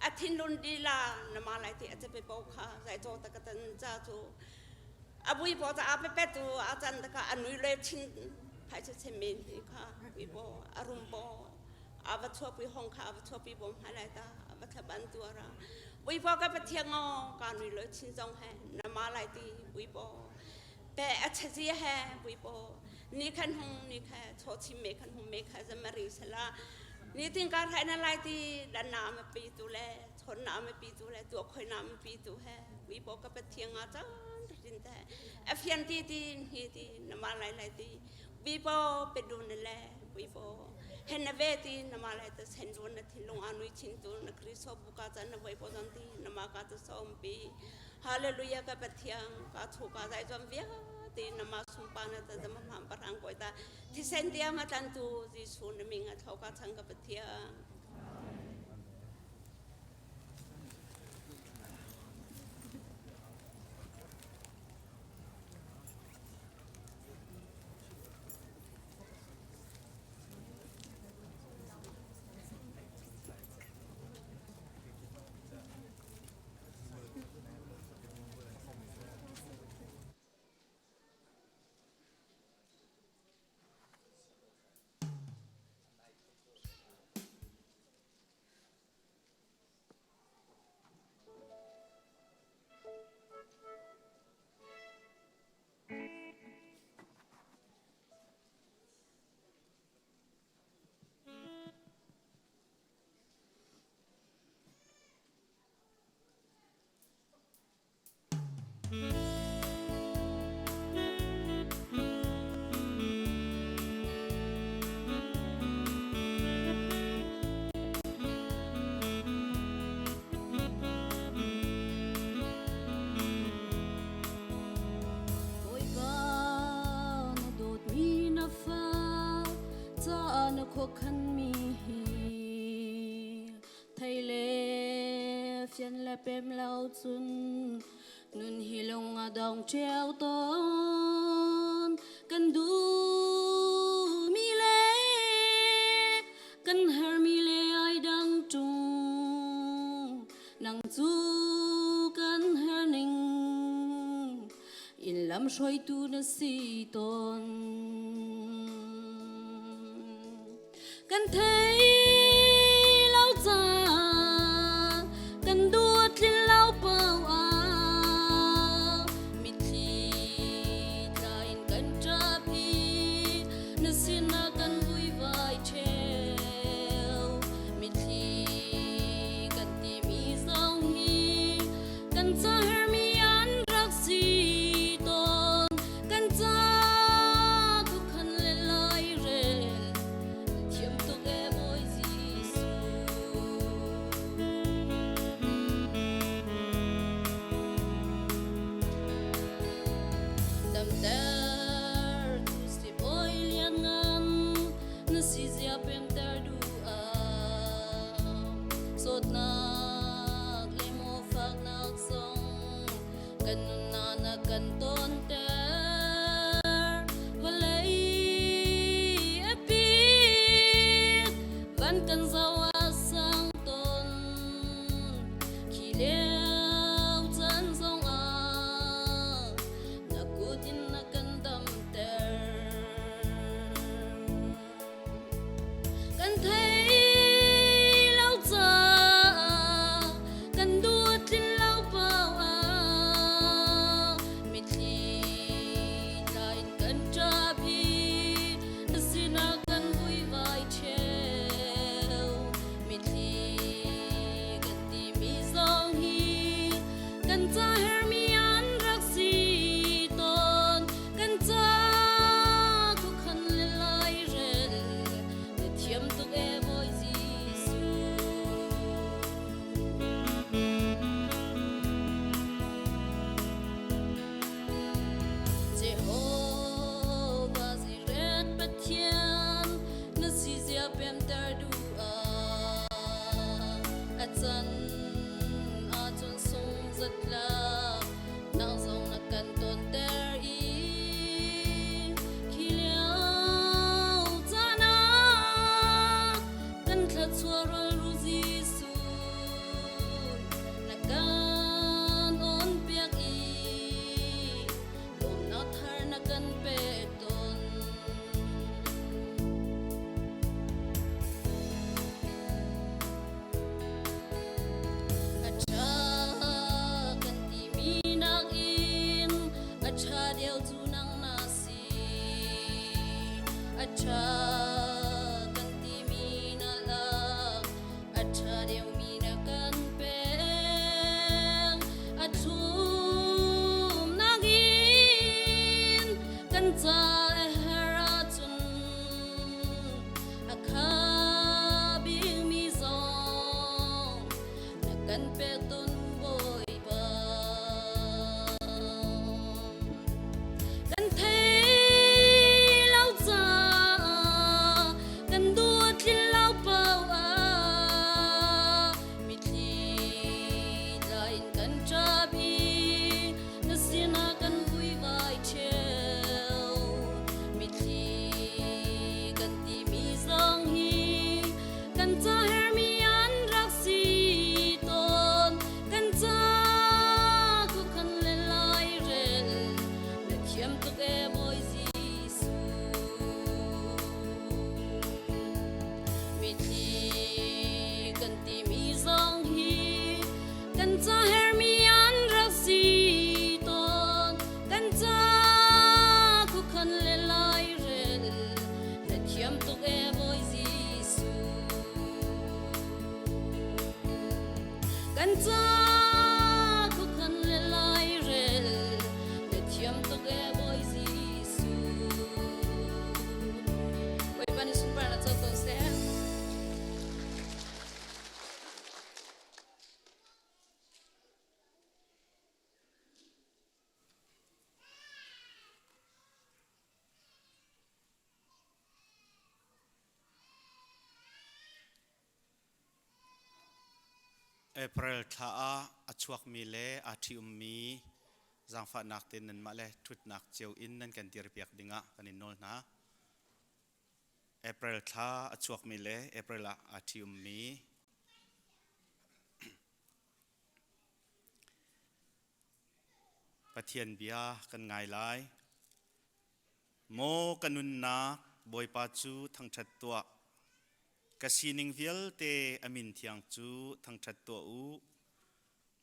a thinlun di la na ma lai ti a che pe po kha zai cho ta ka tan cha chu a bui po ta a pe pe tu a chan ta ka anui le chin phai sa chen men hi kha wi po arum po a va chua pui hong kha a va chua pui bom hai lai ta a va tha ban tu ra wi po ka pathiang o ka nui lo chin zong he na ma lai ti wi po pe a che ji he wi po ni khan hung ni kha cho chi me khan hung me kha zam ri sala ni ting ka thai na lai ti dan na ma pi tu le chon na ma pi tu le tu khoi na ma pi tu he wi po ka pathiang a chan tin te a fian ti ti hi ti na ma lai lai ti wi po pe du na le wi po hen na ve ti na ma lai ta sen du na thin lung anui chin tu na kristo bu ka chan na voi po zon ti na ma ka ta som pi hallelujah ka pathiang ka thu ka zai zom via ti na ma sum pa na ta zam ma parang koi ta thi sen tia ma tan tu jisu na ming a thau ka chang ka pathiang. Bawipa na dawtmi na fa ca na khuakhanmi hi thei le fian le pem lo cun nun hi lung a dong ṭheo tawn kan duhmi le kan hermi le ai dang ṭung nang cu kan herning in lam hruaitu na si tawn kan thei lo ca kan duat tlin lo pau ah mitthli tla in kan ṭap i na sinah kan vuivai ṭheo mitthli kan timi zong hi kan cahermi an rak si tawn kan ca khuakhan le lairel thiam tuk e Bawi. kan tonter. Vawlei a pit, van kan zoh a sang tawn. Khi lio caan zongah na kut in na kan damter. Kan thei lo caah kan duh tlin lo paoh mitthli tla in kan ṭap i na sinah kan vuivai ṭheo. Mitthli kan timi zong hi kan ca hermi an rak si tawn. Kan ca khuakhan le lairel na thiam tuk e Bawi Jesuh. Jehovah ziret Pathian na si zia pemter duh ah a can ahcun sung zatlak nang zong na kan tonter i khi lio caan ah kan thluachuah ral Jesuh na kan on piak i lawmnak thar na kan pek tawn. A ṭha kan timi nakin a ṭha deuh cu nang na si. A ṭha kan timi na lak, a ṭha deuhmi na kan pek. A thlum nakin kan ca a herh ahcun a kha bikmi zong na kan pek tawn Bawipa. Kan thei lo caah kan duh tlin lo paoh ah mitthli tla in kan ṭap i na sinah kan vuivai ṭheo. Mitthli kan timi zong hi kan ca hermi an rak si tawn. Kan ca khuakhan le lairel na thiam tuk e Bawi Jesuh. Mitthli kan timi zong hi kan ca hermi an rak si tawn. Kan ca khuakhan le lairel na thiam tuk e Bawi Jesuh. Kan ca khuakhan le lairel na thiam tuk e Bawi Jesuh. Bawipa nih sunparnak co ko seh. April thla ah a chuakmi le aa ṭhi-ummi zaangfahnak tein nanmah le ṭhutnak cio in nan kan dirpiak dingah kan in nawl hna. April thla a chuakmi le April ah aa ṭhi-ummi Pathian bia kan ngai lai. Maw ka nunnak Bawipa cu thangṭhat tuah. Ka sining vialte a min thiang cu thangṭhat tuah u.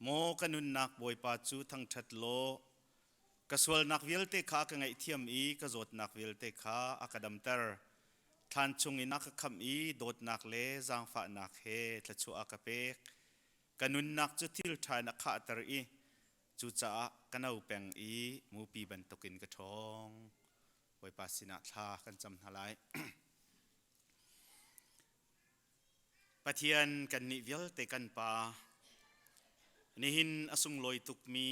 Maw ka nunnak Bawipa cu thangṭhat law, ka sualnak vialte kha a ka ngaihthiam i ka zawtnak vialte kha a ka damter. Thlan chungin a ka khamh i dawtnak le zaangfahnak he thluachuah a ka pek. Ka nunnak cu thil ṭha in a khahter i cucaah ka no peng i mupi bantukin ka ṭhawng. Bawipa sinah thla kan cam hna lai. Pathian kannih vialte kan Pa, nihin a sunglawi tukmi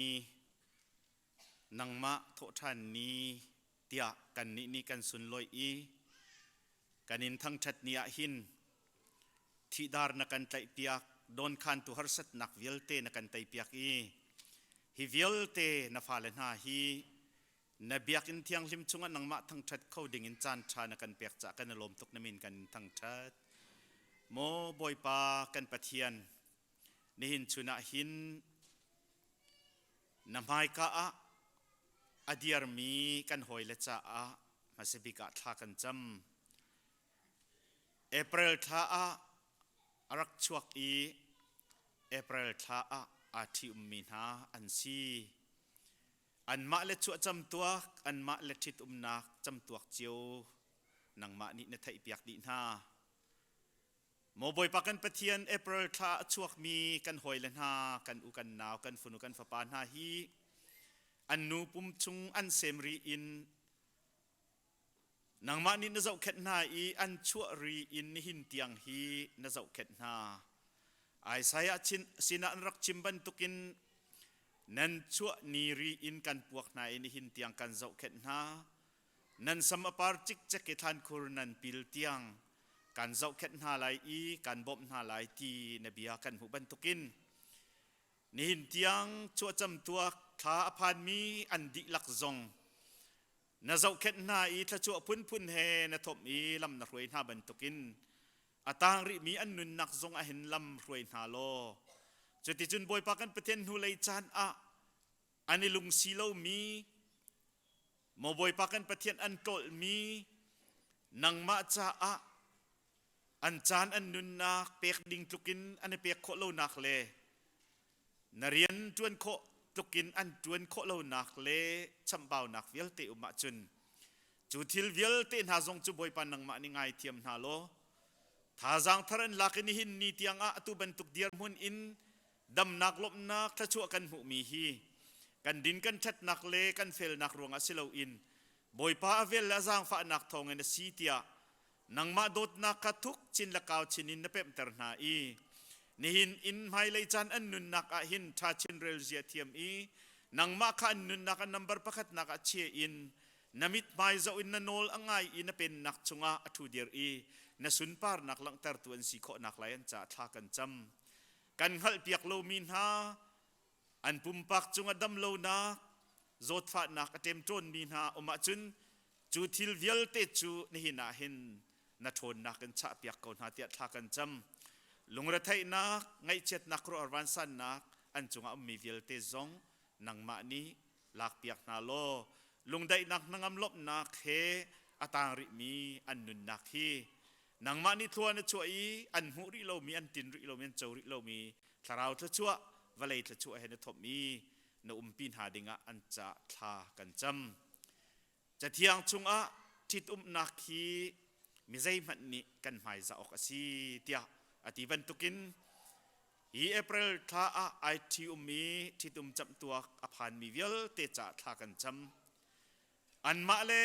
nangmah thawhṭhan ni tiah kannih nih kan sunlawih i kan in thangṭhat ni ah hin thihdar na kan tlaihpiak, dawnkhantu harsatnak vialte na kan teipiak i Hi vialte na fale hna hi na biakinn thianghlim chungah nangmah thangṭhat kho dingin caan ṭha na kan pek caah kan i lawm tuk na min kan in thangṭhat. Maw Bawipa kan Pathian, nihin chun ah hin na hmaika ah a diarmi kan hawile caah hmasa bik ah thla kan cam. April thla ah a rak chuak i April thla ah aa ṭhi-ummi hna an si. Anmah le chuah camtuak, anmah le ṭhitumnak camtuak cio nangmah nih na theihpiak dih hna. Maw Bawipa kan Pathian, April thla a chuakmi kan hawile hna, kan u kan nau, kan fanu kan fapa hna hi an nu pum chung an sem ri in Nangmah nih na zohkhenh hna i an chuah ri in nihin tiang hi na zohkhenh hna. Isaiah sinah an rak chim bantukin nan chuah ni ri in kan puak hna i nihin tiang kan zohkhenh hna. Nan sam a par cikcek i thlankhur nan pil tiang kan zohkhenh hna lai i kan bawmh hna lai ti na bia kan hmuh bantukin nihin tiang chuahcam tuak thla a phanmi an dihlak zong Na zohkhenh hna i thluachuah phunphun he na thawmh i lam na hruai hna bantukin a tang rihmi an nunnak zong ah hin lam hruai hna law cuticun Bawipa kan Pathian hnulei caan ah an i lungsi lomi maw Bawipa kan Pathian an ṭawlhmi nangmah caah an caan an nunnak pek ding tlukin an i pek khawh lonak le Na rian ṭuan khawh tlukin an ṭuan khawh lonak le chamhbaunak vialte um ahcun cu thil vialte hna zong cu Bawipa nangmah nih ngaithiam hna law thazaang thar an lak i nihin ni tiangah atu bantuk dirhmun in damnak lawmhnak thluachuah kan hmuhmi hi kan din kan ṭhatnak le kan felnak ruangah si loin Bawipa a vel le a zaangfahnak thawngin a si tiah Nangmah dawtnak kha thuk chin le kau chin in na pemhter hna i nihin in hmailei caan an nunnak ah hin ṭha chin rel zia thiam i nangmah kha an nunnak a nambar pakhatnak ah chia in na mithmai zoh in na nawl a ngai i na pennak chungah a ṭhu dir i na sunparnak langhtertu an si khawh naklai an caah thla kan cam. Kan hngalhpiak lomi hna an pumpak cungah damlonak zawtfahnak a ṭemṭawnmi hna um ahcun cu thil vialte cu nihin ah hin na ṭhawnnak in chahpiak ko hna tiah thla kan cam. Lungretheihnak, ngaihchiatnak, ruah vansannak an cungah ummi vialte zong nangmah nih lakpiak hna law lungdaihnak hnangam lawmhnak he a tang rihmi an nunnak hi nangmah nih thlua na chuah i an hmuh rih lomi an tin rih lomi an co rih lomi thlarau thluachuah vawlei thluachuah he na thawmh i na umpi hna dingah an ca thla kan cam. Cathiang chungah ṭhitumnak hi mi zeihmanh nih kan hmaizah awk a si tiah a ti bantukin hi April thla ah ai ṭhi-um i ṭhitum camhtuak a phanmi vialte caah thla kan cam. Anmah le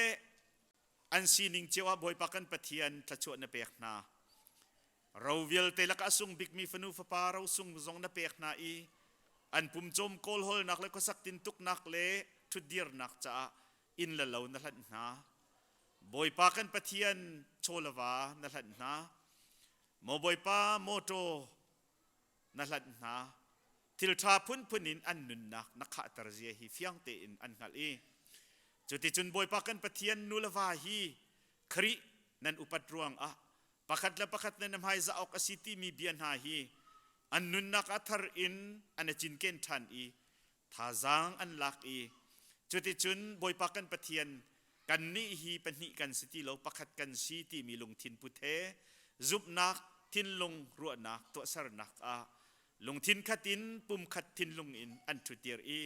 an sining cio ah Bawipa kan Pathian thluachuah na pek hna. Ro vialte lakah a sung bikmi fanu fapa rosung zong na pek hna i an pumcawm kawlhawlnak le khuasak tintuknak le ṭhutdirnak caah inn le lo na hlanh hna. Bawipa kan Pathian chaw le va na hlanh hna. Maw Bawipa mawṭaw na hlanh hna. Thil ṭha phunphun in an nunnak na khahter zia hi fiang tein an hngalh i cuticun Bawipa kan Pathian nu le va hi Khrih nan upat ruangah pakhat le pakhat nan hmaizah awk a si timi bia hna hi an nunnak ah thar in an i cinken ṭhan i thazaang an lak i cuticun Bawipa kan Pathian kannih hi pahnih kan si ti lo pakhat kan si timi lungthin put he zumhnak thinlung ruahnak tuahsernak ah lungthin khat in pumkhat thinlung in an ṭhutir i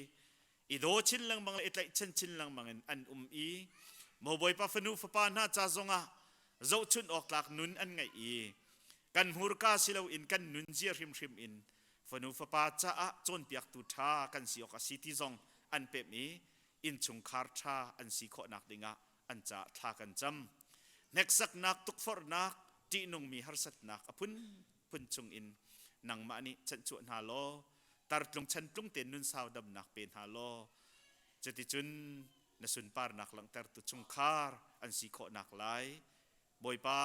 i daw chin lengmang le i tlaihchan chin lengmang in an um i maw Bawipa fanu fapa hna ca zongah zohchunh awk tlak nun an ngeih i kan hmurka si loin kan nun zia hrimhrim in fanu fapa caah cawnpiaktu ṭha kan si awk a si ti zong an pemh i innchungkhar ṭha an si khawhnak dingah an caah thla kan cam. Hneksaknak, tukforhnak, ṭihnungmi harsatnak a phunphun chungin nangmah nih chanhchuah hna law tartlung chantlung tein nunsau damnak pe hna law cuticun na sunparnak langhtertu chungkhar an si khawhnak lai Bawipa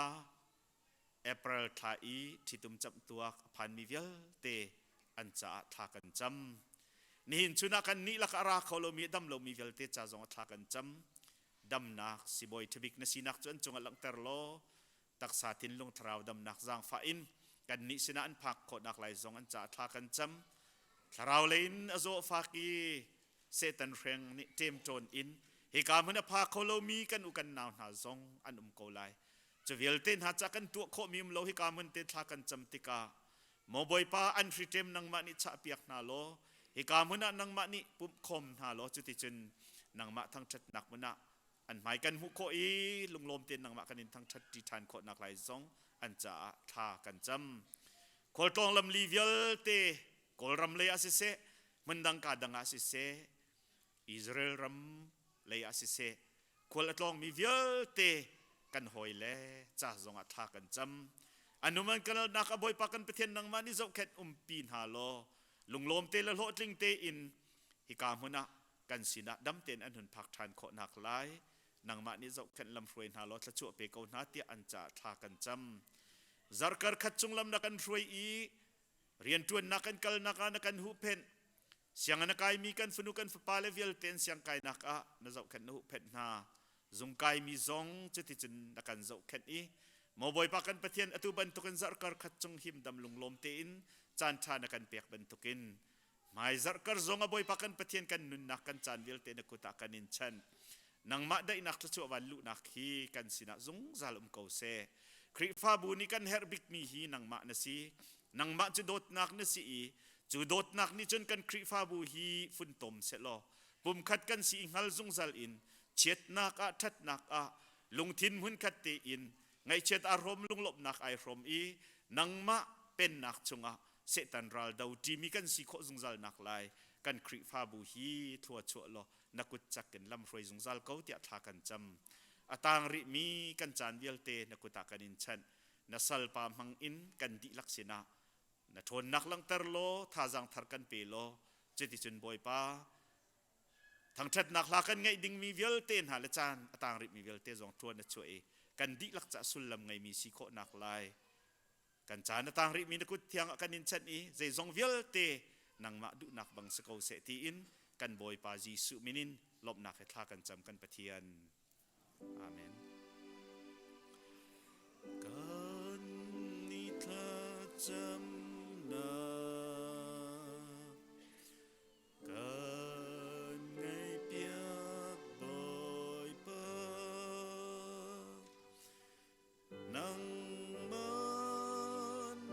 April thla i ṭhitum camhtuak a phanmi vialte an caah thla kan cam. Nihin chun ah kan nih lakah a ra kho lomi a dam lomi vialte ca zong ah thla kan cam. Damnak sibawi ṭhabik na sinak cu an cungah langhter law taksa thinlung thlarau damnak zaangfah in kannih sinah an phak khawhnak lai zong an caah thla kan cam. Thlarau lei in a zaw fak i Satan hreng nih ṭemṭawn in hika hmun a pha kho lomi kan u kan nau hna zong an um ko lai. Cu vialte hna ca kan tuah khawhmi um lo hika hmun te thla kan cam tikah Maw Bawipa an hriṭem nangmah nih chahpiak hna law hika hmun ah nangmah nih pumh khawm hna law cuticun nangmah thangṭhatnak hmun ah an hmai kan hmuh khawh i lunglawm tein nangmah kan in thangṭhat ṭi ṭhan khawhnak lai zong an caah thla kan cam. Khualtlawng lamli vialte Kawlram lei ah siseh, hmundang ka dang ah siseh, Israel ram lei ah siseh, khual a tlawngmi vialte kan hawi le ca zong ah thla kan cam. Anuman kanalnak a Bawipa kan Pathian nangmah nih zohkhenh umpi hna law lunglawm te le hlawhtling tein hika hmun ah kan sinah dam tein an hun phak ṭhan khawhnak lai nangmah nih zohkhenh lamhruai hna law thluachuah pe ko hna tiah an caah thla kan cam. Zarkar khat chung lam na kan hruai i rianṭuannak kan kalnak ah na kan huhphenh. Sianginn a kaimi kan fanu kan fapa le vialte an siangkainak ah na zohkhenh na huhphenh hna. Zung kaimi zong cuticun na kan zohkhenh i Maw Bawipa kan Pathian atu bantukin zarhkar khat chung himdam lunglawm tein caan ṭha na kan pek bantukin hmai zarhkar zong a Bawipa kan Pathian kan nunnak kan caan vialte na kut ah kan in chanh. Nangmah daihnak thluachuah van luhnak hi kan sinah zungzal um ko seh. Khrihfabu nih kan herh bikmi hi nangmah na si. Nangmah cu dawtnak na si i cu dawtnak nih cun kan Khrihfabu hi funtom sehlaw pumkhat kan si i hngal zungzal in chiatnak ah ṭhatnak ah lungthin hmunkhat tein ngaihchiat aa hrawm lunglawmhnak ai hrawm i nangmah pennak chungah Satan ral do ṭimi kan si khawh zungzal nak lai kan Khrihfabu hi thlua chuah law na kut cak in lamhruai zungzal ko tiah thla kan cam. A tang rihmi kan caan vialte na kut ah kan in chanh. Na salpa hmang in kan dihlak sinah na ṭhawnnak langhter law thazaang thar kan pe law cuticun Bawipa thangṭhatnak hla kan ngeih dingmi vialte hna le caan a tang rihmi vialte zong ṭuan na chuah i kan dihlak ca sullam ngeimi si khawhnak lai kan caan a tang rihmi na kut thiang ah kan in chanh i zeizong vialte nangmah duhnak bang si ko seh tiin kan Bawipa Jesuh min in lawmhnak he thla kan cam kan Pathian. Amen. Kan ni thlacamnak Kan ngaihpiak Bawipa Nangmah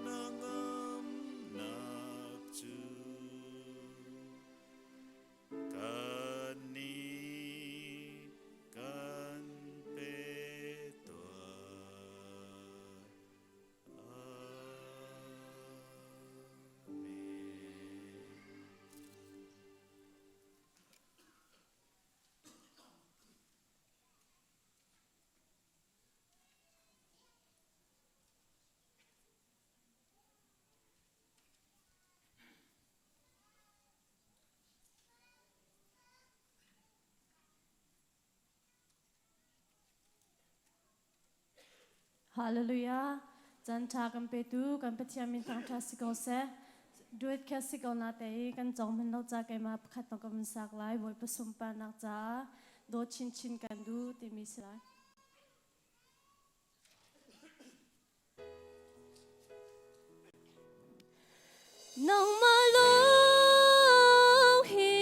na ngamnak cu kan nih kan pe tuah. Hallelujah. Chan tha kan petu kan Pathian min thangtha si ko seh. Duet kha si ko na te i kan cong hman lo ca keimah pakhat no ka vun sak lai Bawipa sunparnak caah dawt chinchin kan duh timi si lai. Nangmah lawng hi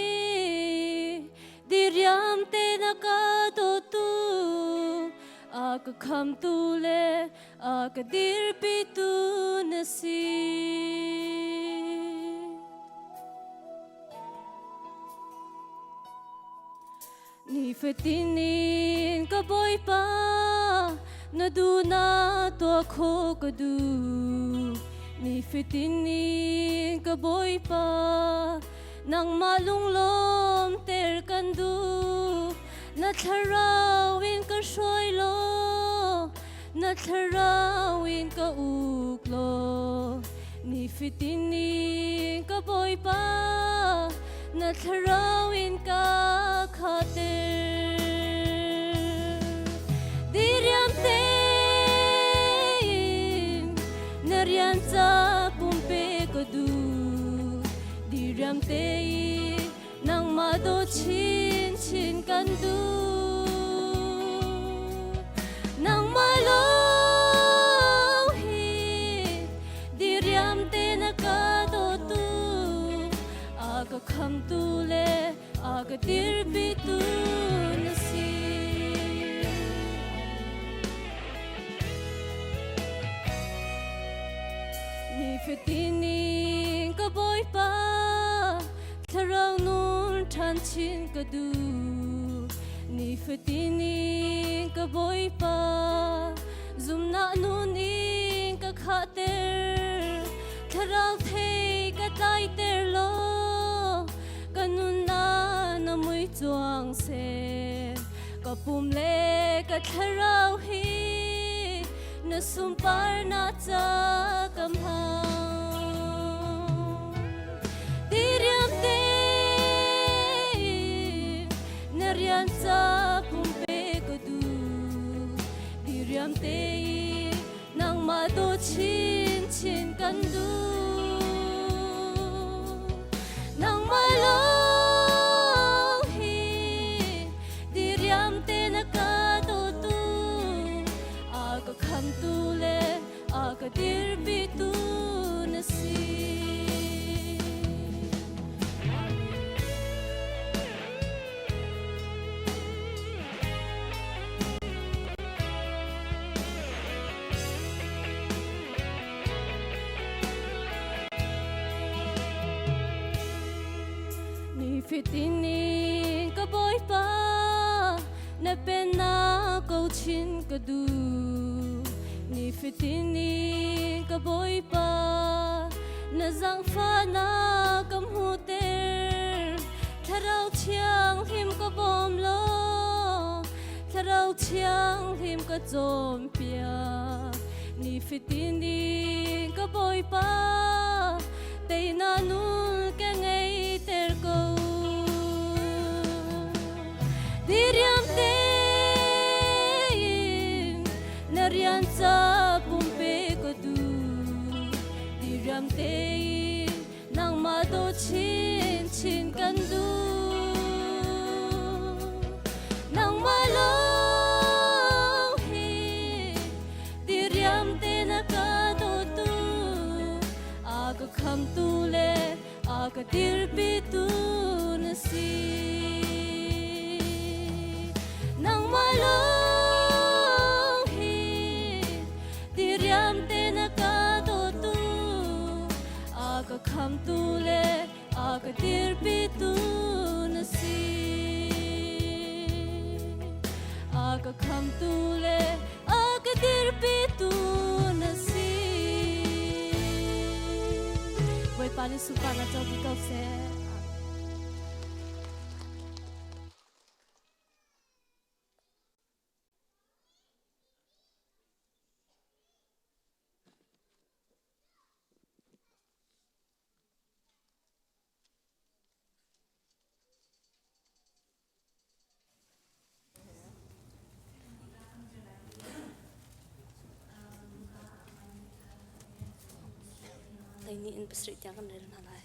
diriam te na ka dawtu a ka khamtu le a ka dirpitu na si. Nifatin in ka Bawipa na duhnak tuah khawh ka duh. Nifatin in ka Bawipa nangmah lunglawm ter kan duh. Na thlarau in ka hruai law, na thlarau in ka uk law. Nifatin in ka Bawipa na thlarau in ka khater. Diriam tein na rian ca pumpe ka duh. Diriam tein. dirpitu na si. Nifatin in ka Bawipa thlarau nun ṭhan chin ka duh. Nifatin in ka Bawipa zumnak nun in ka khahter. Thlarau thei ka tlaiter law ka nunnak na mui cuang seh. Ka pum le ka thlarau hi na sunparnak ca ka hmang. Diriam tein na rian ca pumpe ka duh. Diriam tein nangmah dawt chinchin kan duh. Nangmah lawng hi diriam te na ka dawtu, a ka khamtu le a ka dirpitu na si. Nifatin in ka Bawipa na pennak ko chin ka duh. Nifatin in ka Bawipa na zaangfahnak ka hmuhter. Thlarau Thianghlim ka bawm law Thlarau Thianghlim ka cawnpiak. Nifatin in ka Bawipa teinak nun ka ngeiter ko. Diriam tein na rian ca pumpe ka duh. Diriam tein nangmah dawt chinchin kan duh. Nangmah lawng hi diriam te na ka dawtu, a ka khamtu le a ka dirpitu na si. Nangmah lawng hi diriam te na ka dawtu, a ka khamtu le a ka dirpitu na si. A ka khamtu le a ka dirpitu na si. Bawipa nih sunparnak co dih ko seh. Ni in pasarih tiang kan rel hna lai.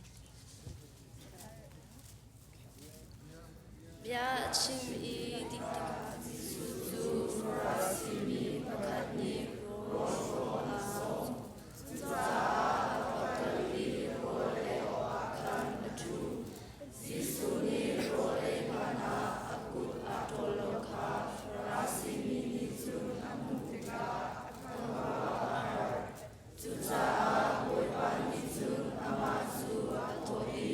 Bia a chim i dih tikah Jesuh cu Farasi mi pakhat nih rawl a sawm. Cucaah a va kal i rawl ei awkah khan a ṭhu. Jesuh nih rawl ei hlanah a kut aa ṭawl lo kha Farasi mi nih cun an hmuh tikah a khuaruah a har. Cucaah Bawipa nih cun amah cu a thawh i,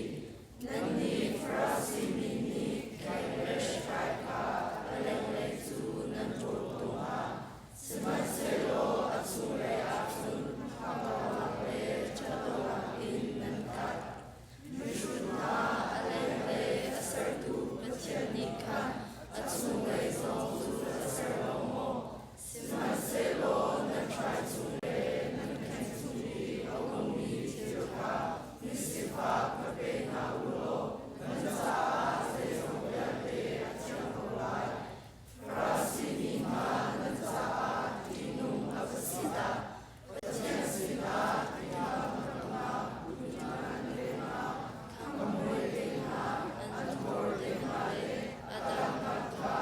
Nannih Farasi mi nih thei le hrai kha a lenglei cu nan ṭawl tung ah, sihmanhsehlaw a chunglei ah cun hakkauhnak le ṭhatlonak in nan khat. Mihrut hna a lenglei a sertu Pathian nih khan a chunglei zong cu a ser lo maw? Sihmanhsehlaw nan hrai chung le nan kheng chung i a ummi thil kha misifak va pe hna u law nan caah zeizong vialte a thiang ko lai. Farasi mi hna nan caah ṭihnung a va si dah! Pathian sinah thinghangnak, puithiam te hna, khamhmui te hna, anthor te hna le a dangdang kha.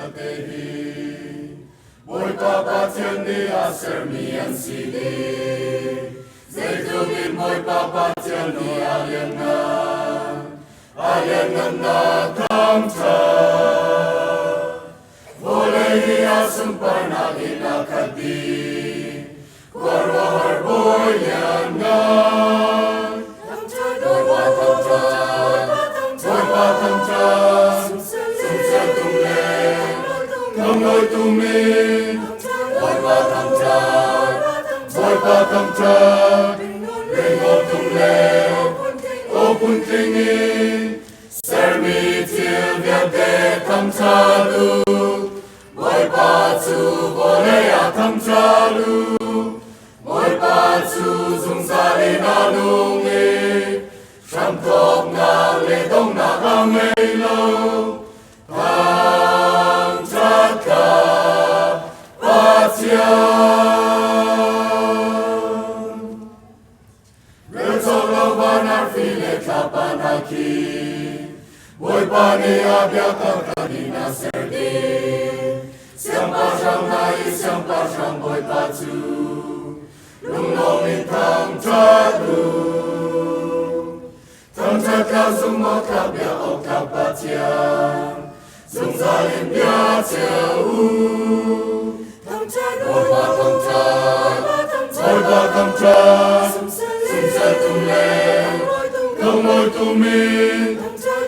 vialte hi Bawipa Pathian nih a sermi an si dih. Zeitluk in Bawipa Pathian nih a lianngan, a lianngannak thangṭhat. Vawlei hi a sunparnak in a khat dih, khuaruahhar bawi lianngan. Bawipa thangṭhat, Bawipa thangṭhat, sumsel tum le thanglawi tum in. Bawipa thangṭhat, Bawipa thangṭhat, ringawn tum le aw phuntling in. Sermi thil vialte thangṭhat u, Bawipa cu vawlei ah thangṭhat u. Bawipa cu zungzal in a nung i hramthawknak le donghnak a ngei lo. Thangṭhat kha Pathian. Relcawk lo van arfi le thlapa hna khi Bawipa nih a biakam kan in a ser dih. Siangpahrang hna i siangpahrang Bawipa cu lunglawm in thangṭhat u. Thangṭhat tlak zumh tlak biak awk tlak Pathian, zungzal in bia cio u. Bawipa thangṭhat, Bawipa thangṭhat, sumsel tum le thanglawi tum in.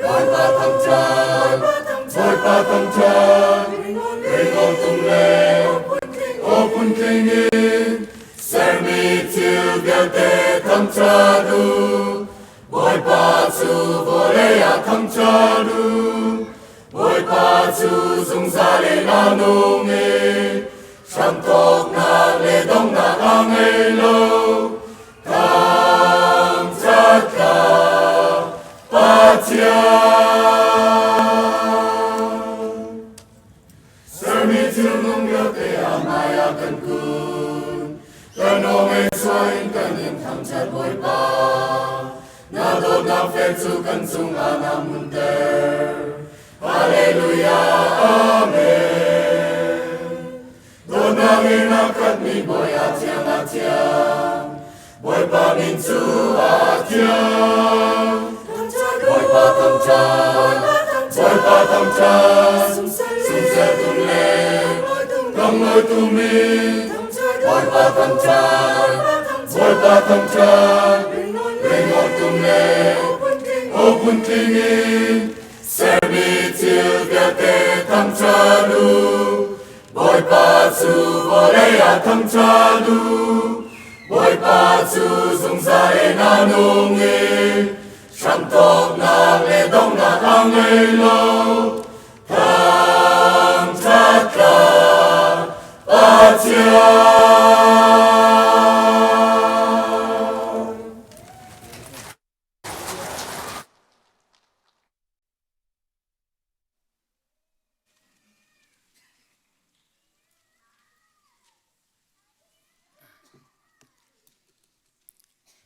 Bawipa thangṭhat, Bawipa thangṭhat, ringawn tum le aw phuntling in. Sermi thil vialte thangṭhat u, Bawipa cu vawlei ah thangṭhat u. Bawipa cu zungzal in a nung i hramthawknak le donghnak a ngei lo. Thangṭhat kha Pathian. Sermi thil nung vialte a hmai ah kan kun. Kan aw ngei chuah in kan in thangṭhat Bawipa. Na dawtnak fek cu kan cungah na hmunter. Hallelujah, Amen. Dawtnak in a khatmi Bawi a thiang a thiang. Bawipa min cu a thiang. Bawipa thangṭhat, Bawipa thangṭhat, sumsel tum le thanglawi tum in. Bawipa thangṭhat, Bawipa thangṭhat, ringawn tum le aw phuntling in. Sermi thil vialte thangṭhat u, Bawipa cu vawlei ah thangṭhat u. Bawipa cu zungzal in a nung i hramthawknak le donghnak a ngei lo. Thangṭhat kha Pathian.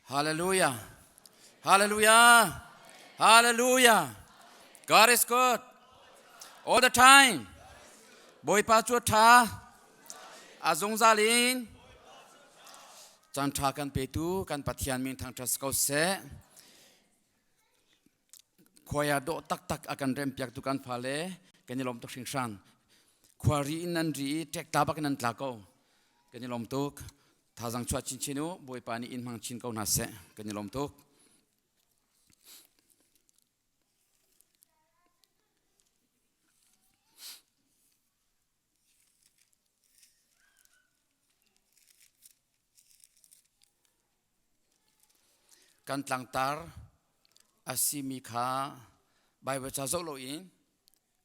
Hallelujah. Hallelujah. Hallelujah. God is good. All the time. Bawipa cu tha. A zungzal in. Caan tha kan petu kan Pathian min thangṭhat ko seh. Khuai ah dawh taktak a kan rempiaktu kan fale kan i lawm tuk hringhran. Khuari in nan ri i ṭekta bak in nan tla ko. Kan i lawm tuk. Thazaang chuah chinchin u. Bawipa nih in hmang chin ko hna seh. Kan i lawm tuk. Kan tlangtar a simi kha Baibal ca zoh loin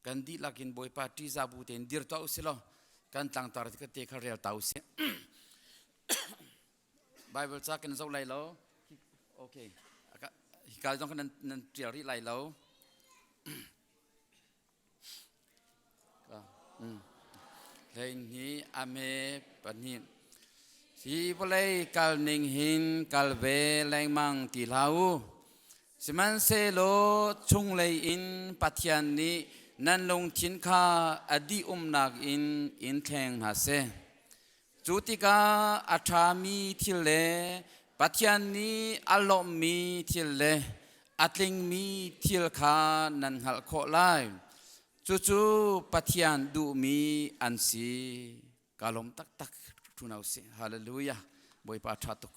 kan dihlak in Bawipa ṭihzah bu tein dir tuah usih law kan tlangtar te kha rel ta usih. Baibal ca kan zoh lai lo. Okay. Hika zong kha nan ṭial rih lai lo. Hleihnih a me pahnih. Hi vawlei kal ning hin kal ve lengmang ti hlah u. Sihmanhsehlaw chunglei in Pathian nih nan lungthin kha a dih umnak in in thleng hna seh. Cu tikah a ṭhami thil le Pathian nih a lawmhmi thil le a tlingmi thil kha nan hngalh khawh lai. Cucu Pathian duhmi an si. Ka lawm taktak ṭhunau si. Hallelujah. Bawipa ṭha tuk.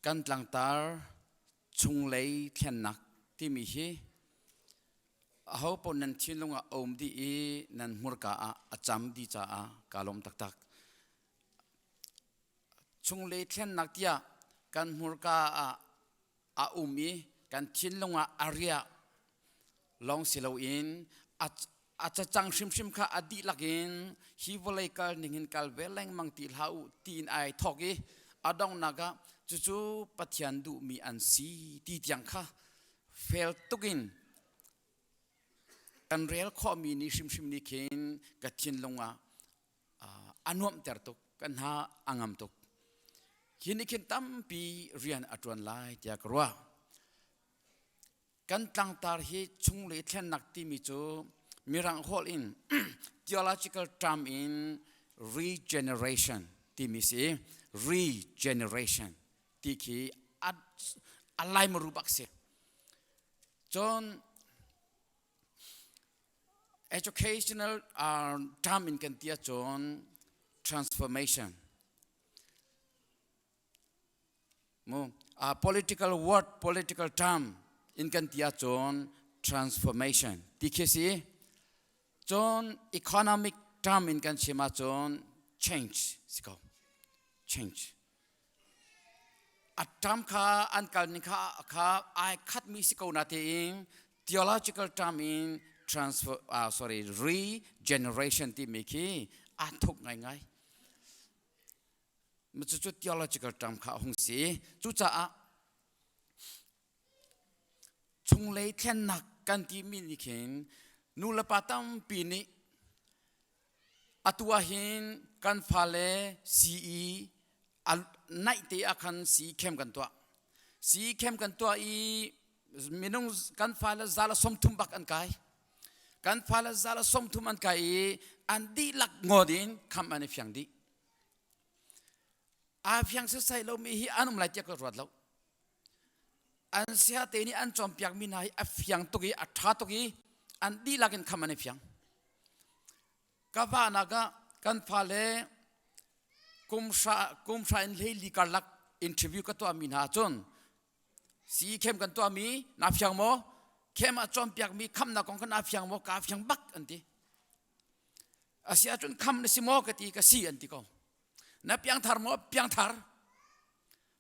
Kan tlangtar chunglei thlennak timi hi aho paoh nan thinlung ah a um dih i nan hmurka ah a cam dih caah kaa lawm taktak. Chunglei thlennak tiah kan hmurka ah a um i kan thinlung ah a riah lawng si loin a cacang hrimhrim kha a dihlak in hi vawlei kal ning in kal ve lengmang ti hlah u tiin ai thawk i a donghnak ah cucu Pathian duhmi an si ti tiang kha fel tuk in kan rel khawhmi nih hrimhrim nih khin ka thinlung ah a nuamhter tuk kan hna a ngam tuk hi nih khin tampi rian a ṭuan lai tiah ka ruah kan tlangtar hi chunglei thlennak timi cu mirang holh in theological term in regeneration timi si regeneration ti khi a laimaru bak si cun Educational term in kan ti ahcun transformation. Mu political word, political term in kan ti ahcun transformation ti khi si. Cun economic term in kan chim ahcun change si ko. Change. A term kha an kal ning kha kha ai khatmi si ko na tein theological term in transfer sorry regeneration timi khi aa thuk ngaingai. Cucu theological term kha a hung si. Cucaah chunglei thlennak kan timi nih khin nu le pa tampi nih atu ah hin kan fale sii a naih te ah khan sii khem kan tuah. Sii khem kan tuah i minung kan fale zala 30 bak an kai. Kan fale zala 30 an kai i an dihlak ngawt in kham an i fiang dih. Aa fiang setsai lomi hi an um lai tiah ka ruat lo. An sia te nih an cawnpiakmi hna hi a fiang tuk i a ṭha tuk i an dihlak in kham an i fiang. Ka vahnak ah kan fale kum hra in hleili karlak interview ka tuahmi hna ahcun sii khem kan tuahmi naa fiang maw? Khem ah cawnpiakmi khamnak kong kha naa fiang maw? Kaa fiang bak an ti. A si ahcun kham na si maw ka ti ka si an ti ko. Na piangthar maw? Piangthar.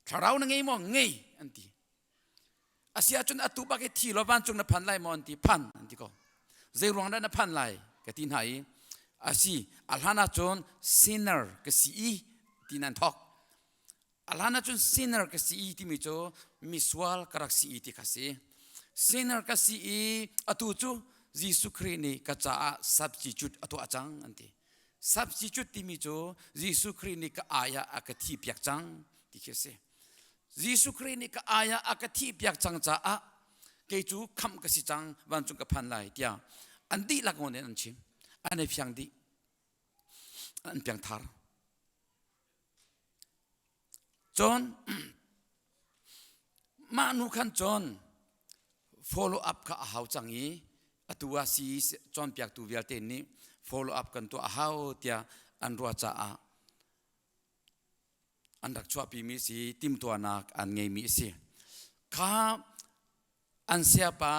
Thlarau na ngei maw? Ngei an ti. A si ahcun atu bak i thi law vancung na phan lai maw an ti. Phan an ti ko. Zei ruang dah na phan lai ka ti hna i a si a hlan ahcun sinner ka si i ti nan thawk. A hlan ahcun sinner ka si i timi cu misual ka rak si i ti kha si. Sinner ka si i atu cu Jesuh Khrih nih ka caah substitute a tuah cang an ti. Substitute timi cu Jesuh Khrih nih ka ai ah a ka thi piak cang ti khi a si. Jesuh Khrih nih ka ai ah a ka thih piak cang caah kei cu khamh ka si cang vancung ka phan lai tiah an dihlak ngon in an chim. An i fiang dih. An piangthar. Cun mah nu khan cun follow up kha a hau cang i atu ah sii cawnpiaktu vialte nih follow up kan tuah a hau tiah an ruah caah an rak chuahpimi si timtuahnak an ngeimi a si. Kha an siapa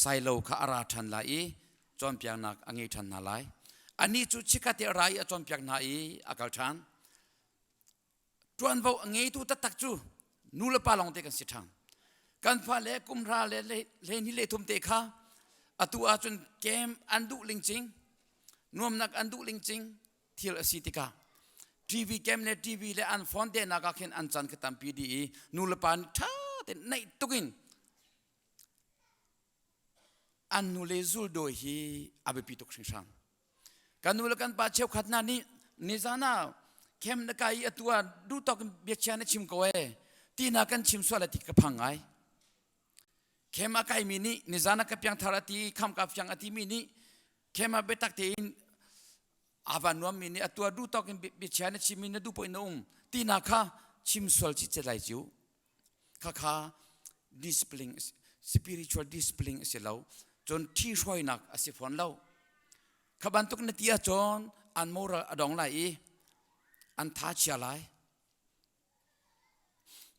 Sailo kha a ra ṭhan lai i cawnpiaknak a ngei ṭhan hna lai. Anih cu chikkhat te a ra i a cawnpiak hna i a kal ṭhan. Ṭuanvo a ngeitu taktak cu nu le pa lawngte kan si ṭhan. Kan fale kum hra le hleihnih le thum te kha atu ahcun kem an duh lingcing, nuamnak an duh lingcing thil a si tikah TV kem le TV le an phone te nak ah khin an chan kha tampi dih i nu le pa nih ṭha tein naih tuk in an nu le zuldawi hi a biapi tuk hringhran. Kan nu le kan pa cheukhat hna nih nizan ah khem na kai i atu ah duh tawk in biachia na chim ko ee ti hna kan chim sual ti ka phang ngai. Khem a kaimi nih nizan ah ka piangthar a ti kham ka fiang a timi nih khem ah biatak tein ava nuammi nih atu ah duh tawk in biachia na chimmi na duh poh in na um ti hna kha chim sual chi che lai cu. Khakha discipline spiritual discipline a si lo. Cun ṭhi hruainak a si fawn lo. Kha bantuk na ti ahcun an moral a dong lai i an tha chia lai.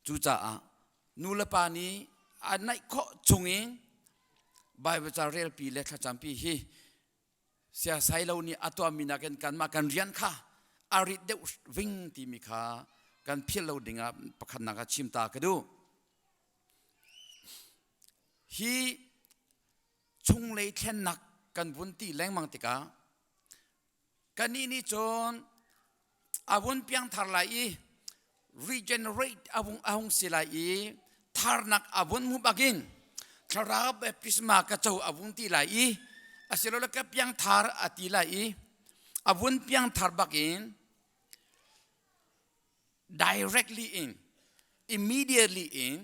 Cucaah nu le pa nih a naih khawh chungin Bible ca relpi le thlacampi hi siasai lo nih a tuahmi nakin kanmah kan rian kha a rit deuh ving timi kha kan philh lo dingah pakhatnak ah chim ta ka duh. Hi chunglei thlennak kan vun ti lengmang tikah kannih nih cun a vun piangthar lai i regenerate a vung a hung si lai i tharnak a vun hmu bakin thlarau baptisma ka co a vung ti lai i asilole ka piangthar a ti lai i a vun piangthar bakin directly in immediately in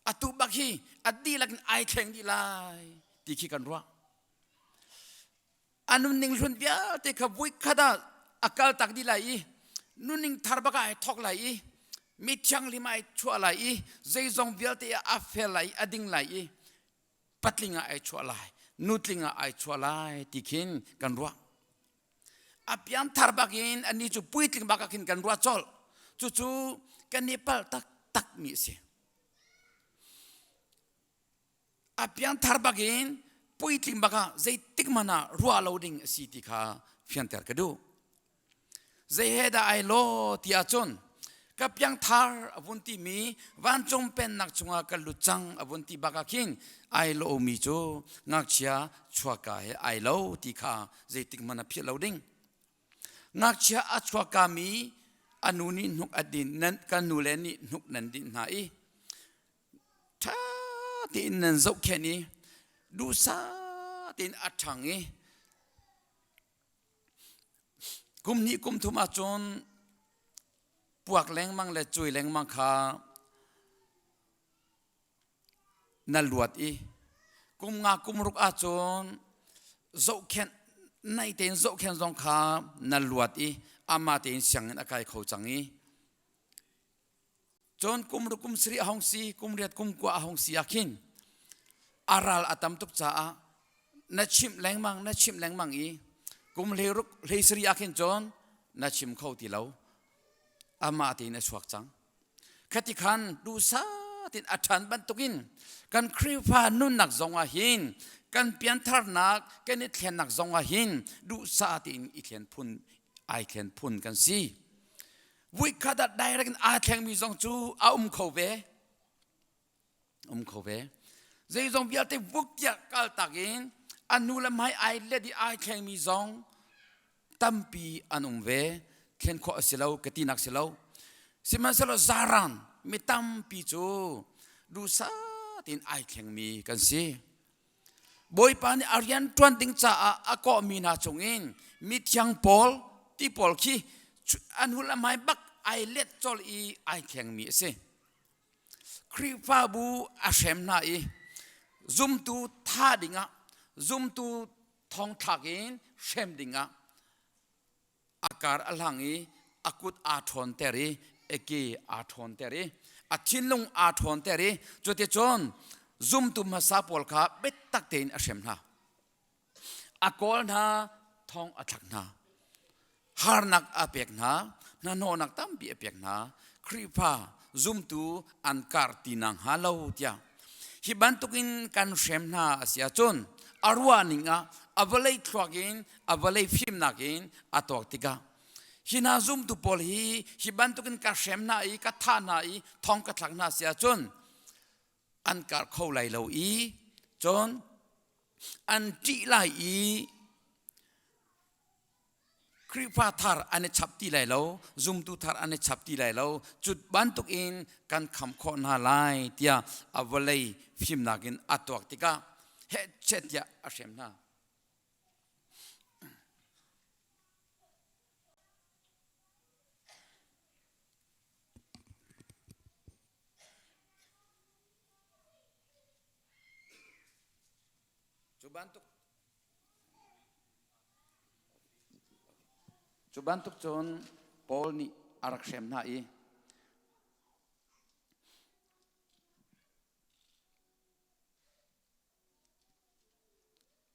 atu bak hi a dihlak in ai thleng dih lai ti khi kan ruah. A nunning hlun vialte kha voikhat ah a kal tak dih lai i nunning thar bak ah ai thawk lai i mi thianghlim ai chuah lai i zeizong vialte ah a fel lai i a ding lai i patling ah ai chuah lai nutling ah ai chuah lai ti khin kan ruah. A piangthar bak in ani cu puitling bak ah khin kan ruah colh. Cucu kan i palh taktak mi a si. A piangthar bak in puitling bak ah zeitik hmanh ah ruah lo ding a si ti kha fianter ka duh. Zei he dah ai law ti ahcun ka piangthar a vun timi vancung pennak chungah ka lut cang a vun ti bak ah khin ai lomi cu ngakchia chuakka he ai lo ti kha zeitik hmanh ah philh lo ding. Ngakchia a chuakka mi a nu nih hnuk a din nan kan nu le nih hnuk nan dinh hna i ṭha tein nan zohkhenh i duhsah tein a ṭhang i kum hnih kum thum ahcun puak lengmang le cui lengmang kha na luat i kum nga kum ruk ahcun zohkhenh nai tein zohkhenh zong kha na luat i amah tein sianginn a kai kho cang i Cun kum ruk kum sarih a hung si, kum riat kum kua a hung si ah khin a ral a tam tuk caah na chimh lengmang na chimh lengmang i kum hleiruk hlei sarih ah khin cun na chim kho ti lo. Amah tein a chuak cang. Khati khan duhsah tein a ṭhan bantukin kan Khrihfa nunnak zong ah hin kan piantharnak kan i thlennak zong ah hin duhsah tein i thlen phun ai thlen phun kan si. Vuikhat ah direct in aa thlengmi zong cu a um kho ve. Um kho ve. Zeizong vialte vuk tiah kaltak in a nu le hmai ai let i ai thlengmi zong tampi an um ve. Thlen khawh a si lo, ka tinak si lo. Sihmanhsehlaw zaran mi tampi cu duhsah tein ai thlengmi kan si. Bawipa nih a rian ṭuan ding caah a kawhmi hna chungin mithiang pawl ti pawl khi an hul a hmai bak ai let colh i ai thlengmi a si. Khrihfabu a hrem hna i zumtu tha dingah zumtu thongthlak in hrem dingah a kar a hlang i a kut aa ṭhawnter i a ke aa ṭhawnter i a thinlung aa ṭhawnter i cuticun zumtu hmasa pawl kha biatak tein a hrem hna. A kawl hna, thong a thlak hna. Harnak a pek hna, hnahnawhnak tampi a pek hna. Khrihfa zumtu an kar ti nakhnga lo tiah hi bantukin kan hrem hna a si ahcun a ruahning ah a vawlei thluak in a vawlei fimnak in a tuak tikah hi hna zumtu pawl hi hi bantukin ka hrem hna i ka thah hna i thong ka thlak hna si ahcun an kar kho lai lo i cun an ṭih lai i Khrihfa thar an i chap ti lai lo, zumtu thar an i chap ti lai lo. Cu bantuk in kan kham khawh hna lai tiah a vawlei fimnak in a tuak tikah hehchet tiah a hrem hna. Cu bantuk Cu bantuk cun Paul nih a rak hrem hna i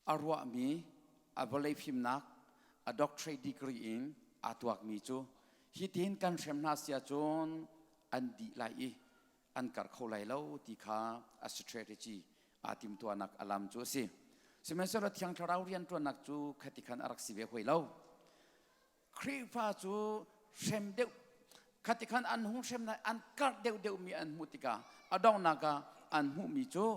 a ruahmi a vawlei fimnak a doctorate degree in aa tuakmi cu hitin kan hrem hna si ahcun an dih lai i an karh kho lai lo ti kha a strategy aa timtuahnak a lam cu a si. Sihmanhsehlaw Thiang Thlarau rianṭuannak cu khati khan a rak si ve hoi lo. Khrihfa cu hrem deuh khati khan an hung hrem lai an karh deuh deuhmi an hmuh tikah a donghnak ah an hmuhmi cu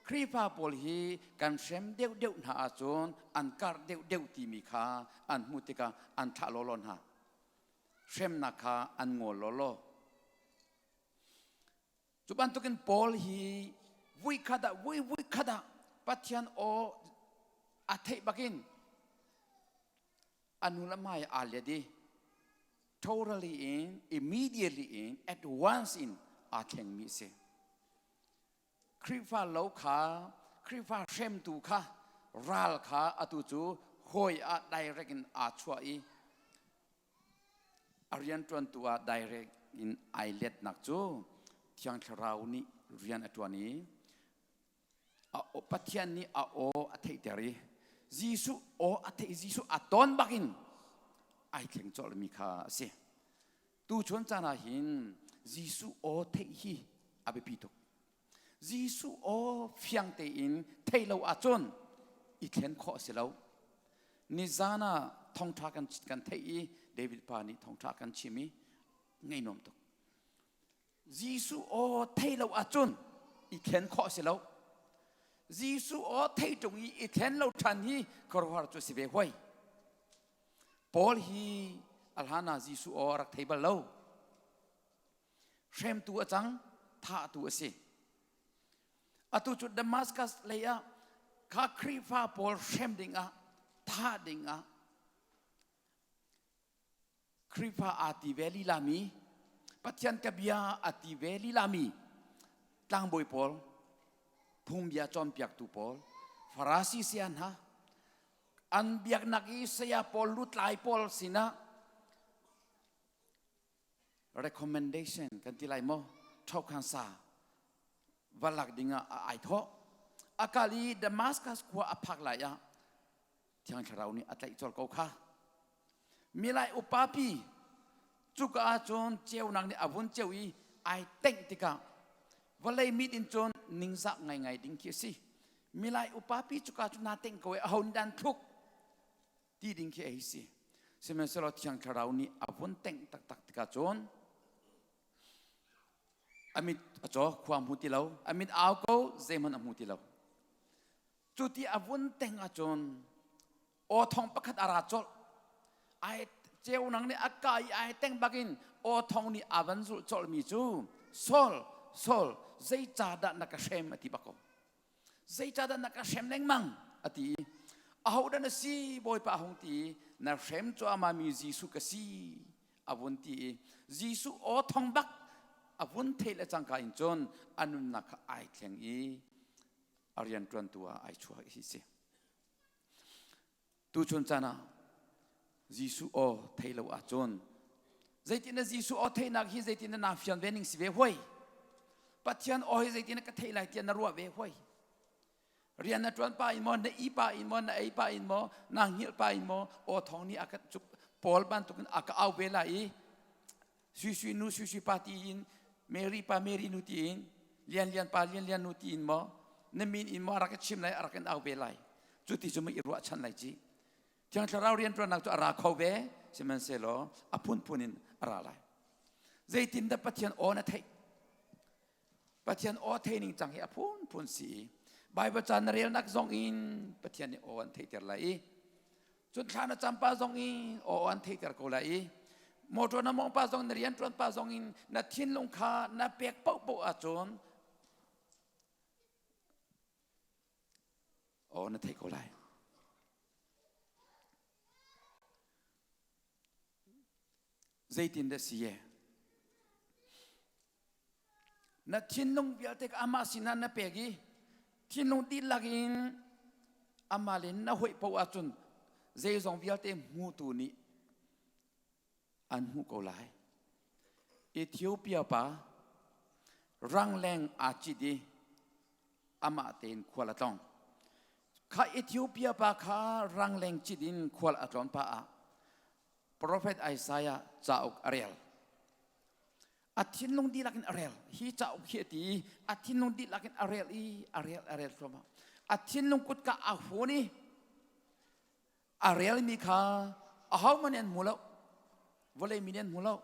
Khrihfa pawl hi kan hrem deuh deuh hna ahcun an karh deuh deuh timi kha an hmuh tikah an thlah lawlaw hna. Hremnak kha an ngawl lawlaw. Cu bantukin Paul hi vui khat ah vui vui khat ah Pathian aw a theih bakin a nu le hmai aa let i totally in immediately in at once in aa thlengmi a si. Khrihfa lo kha Khrihfa hremtu kha ral kha atu cu hawi ah direct in aa chuah i A rianṭuantu ah direct in ai letnak cu Thiang Thlarau nih rian a ṭuan i Pathian nih a aw a theihter i Jesuh aw a theih Jesuh a ton bakin ai thleng colhmi kha a si. Tuchun caan ah hin Jesuh aw theih hi a biapi tuk. Jesuh aw fiang tein theih lo ahcun i thlen khawh a si lo. Nizan ah thawngṭha kan, kan theih i David pa nih thawngṭha kan chim i ngei nuam tuk. Jesuh aw theih lo ahcun i thlen khawh a si lo. Jesuh aw theih ṭung i i thlen lo ṭhan hi khuaruahhar cu a si ve hoi. Paul hi a hlan ah Jesuh aw a rak thei bal lo. Hremtu a cang, thahtu a si. Atu cu Damascus lei ah kha Khrihfa pawl hrem ding ah, thah ding ah Khrihfa aa ti ve lilami, Pathian ka bia a ti ve lilami tlangbawi pawl, phungbia cawnpiaktu pawl, Farasi saya hna, an biaknak i saya pawl lutlai pawl sinah recommendation kan ti lai maw ṭhokhan sa va lak ding ah ai thawh a kal i Damascus khua a phak lai ah Thiang Thlarau nih a tlaih colh ko kha milai upa pi cuka ah cun ceunak nih a vun ceu i ai tengh tikah vawlei mit in cun ningzah ngaingai ding khi a si milai upa pi cuka cu naa tengh ko i aho nih dan thluk ti ding khi ei si sihmanhsehlaw thiang thlarau nih a vun tengh taktak tikah cun a mit a caw khua hmu ti lo a mit au ko zeihmanh a hmu ti lo cu ti a vun teng ahcun aw thong pakhat a ra colh ai ceu nang nih a ka i ai teng bakin aw thong nih a van zulh colh mi cu Saul Saul zeicahdah na ka hrem a ti bak ko Zeicahdah na ka hrem lengmang? a ti i ahodah na si Bawipa a hung ti i na hrem cuahmah mi Jesuh ka si a vun ti i Jesuh aw thong bak a vun theih le cangka in cun a nunnak kha ai thleng i a rianṭuantu ah ai chuah hi si. Tuchun caan ah Jesuh aw thei lo ahcun zeitin na Jesuh aw theihnak hi zeitin na naa fian ve ning si ve hoi Pathian aw hi zeitin na ka theih lai tiah na ruah ve hoi rian na ṭuan pa in maw na i pa in maw na ei pa in maw na hngilh pa in maw aw thawng nih a ka Paul bantukin a ka au ve lai i sui sui nu sui sui pa ti in Mary pa Mary nu ti in Lian Lian pa Lian Lian nu ti in maw na min in maw a rak i chim lai a rak in au ve lai cu ti cu ma i ruahchan lai ci Thiang Thlarau rianṭuannak cu a ra kho ve sihmanhsehlaw a phunphun in a ra lai zeitindah Pathian aw na theih Pathian aw thei ning cang hi a phunphun si i Bible ca na relnak zong in Pathian nih aw an theihter lai i cun thla na cam pa zong in aw an theihter ko lai i motor na mong pa zong na rian ṭuan pa zong in na thinlung kha na pek paohpaoh ahcun aw na theih ko lai. Zeitin dah si ye? Na thinlung vialte ka amah sinah na pek i thinlung dihlak in Amah le na hoih paoh ahcun zeizong vialte hmutu nih an hmuh ko lai. Ethiopia pa rangleng aa cit i amah tein khual a tlawng. Kha Ethiopia pa kha rangleng cit in khual a tlawn pah ah Profet Isaiah cauk a rel. A thinlung dihlak in a rel. Hi cauk hi a ti i a thinlung dihlak in a rel i a rel a rel thluahmah. A thinlung kutka a hun i a relmi kha ahohmanh nih an hmu lo. Vawlei mi nih an hmu lo.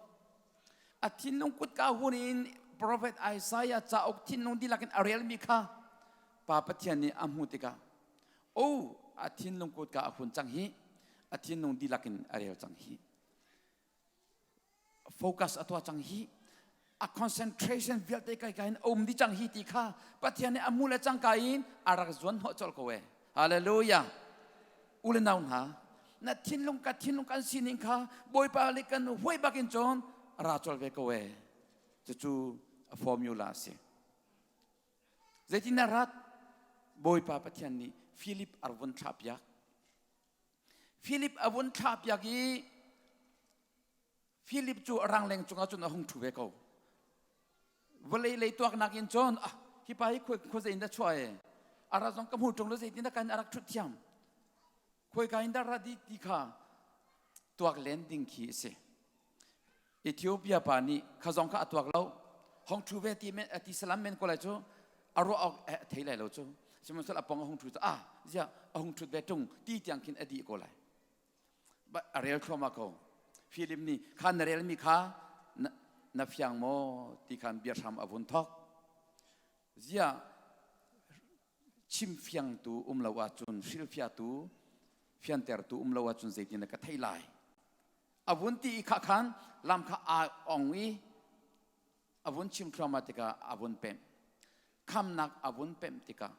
A thinlung kutka hun in Profet Isaiah cauk thinlung dihlak in a relmi kha Pa Pathian nih a hmuh tikah o a thinlung kutka a hun cang hi a thinlung dihlak in a rel cang hi focus a tuah cang hi a concentration vialte kai ka in um di cang hi ti kha Pathian nih a mu le cangka in a rak zuan hnawh colh ko e hallelujah u le nau hna na thinlung ka thinlung kan sining kha Bawipa le kan huai bakin cun ra col ve ko e cucu a formula a si zeitin na rat Bawipa Pathian nih Philip a vun thlah piak Philip a vun thlah piak i Philip cu a rangleng cungah cun a hung ṭhu ve ko. Vawlei lei tuaknak in cun ah hi pa hi khuazei in dah chuah e a ra zong ka hmu ṭung lo zeitin dah kan a rak ṭhut thiam khuaika in dah ra di ti kha tuak len ding khi a si. Ethiopia pa nih kha zong kha a tuak lo hong ṭhu ve ti men ti salam men ko lai cu a ruah awk a thei lai lo cu sihmanhsehlaw a pong a hung ṭhu cu ah ziah a hung ṭhut ve ṭung ti tiang khin a dih ko lai a rel thluahmah ko Philip nih kha na relmi kha na fiang maw ti khan biahram a vun thok ziah chimfiangtu um lo ahcun hrilhfiahtu fiantertu um lo ahcun zeitin na ka theih lai a vun ti i kha khan lam kha aa ong i a vun chim thluahmah tikah a vun pemh khamnak a vun pemh tikah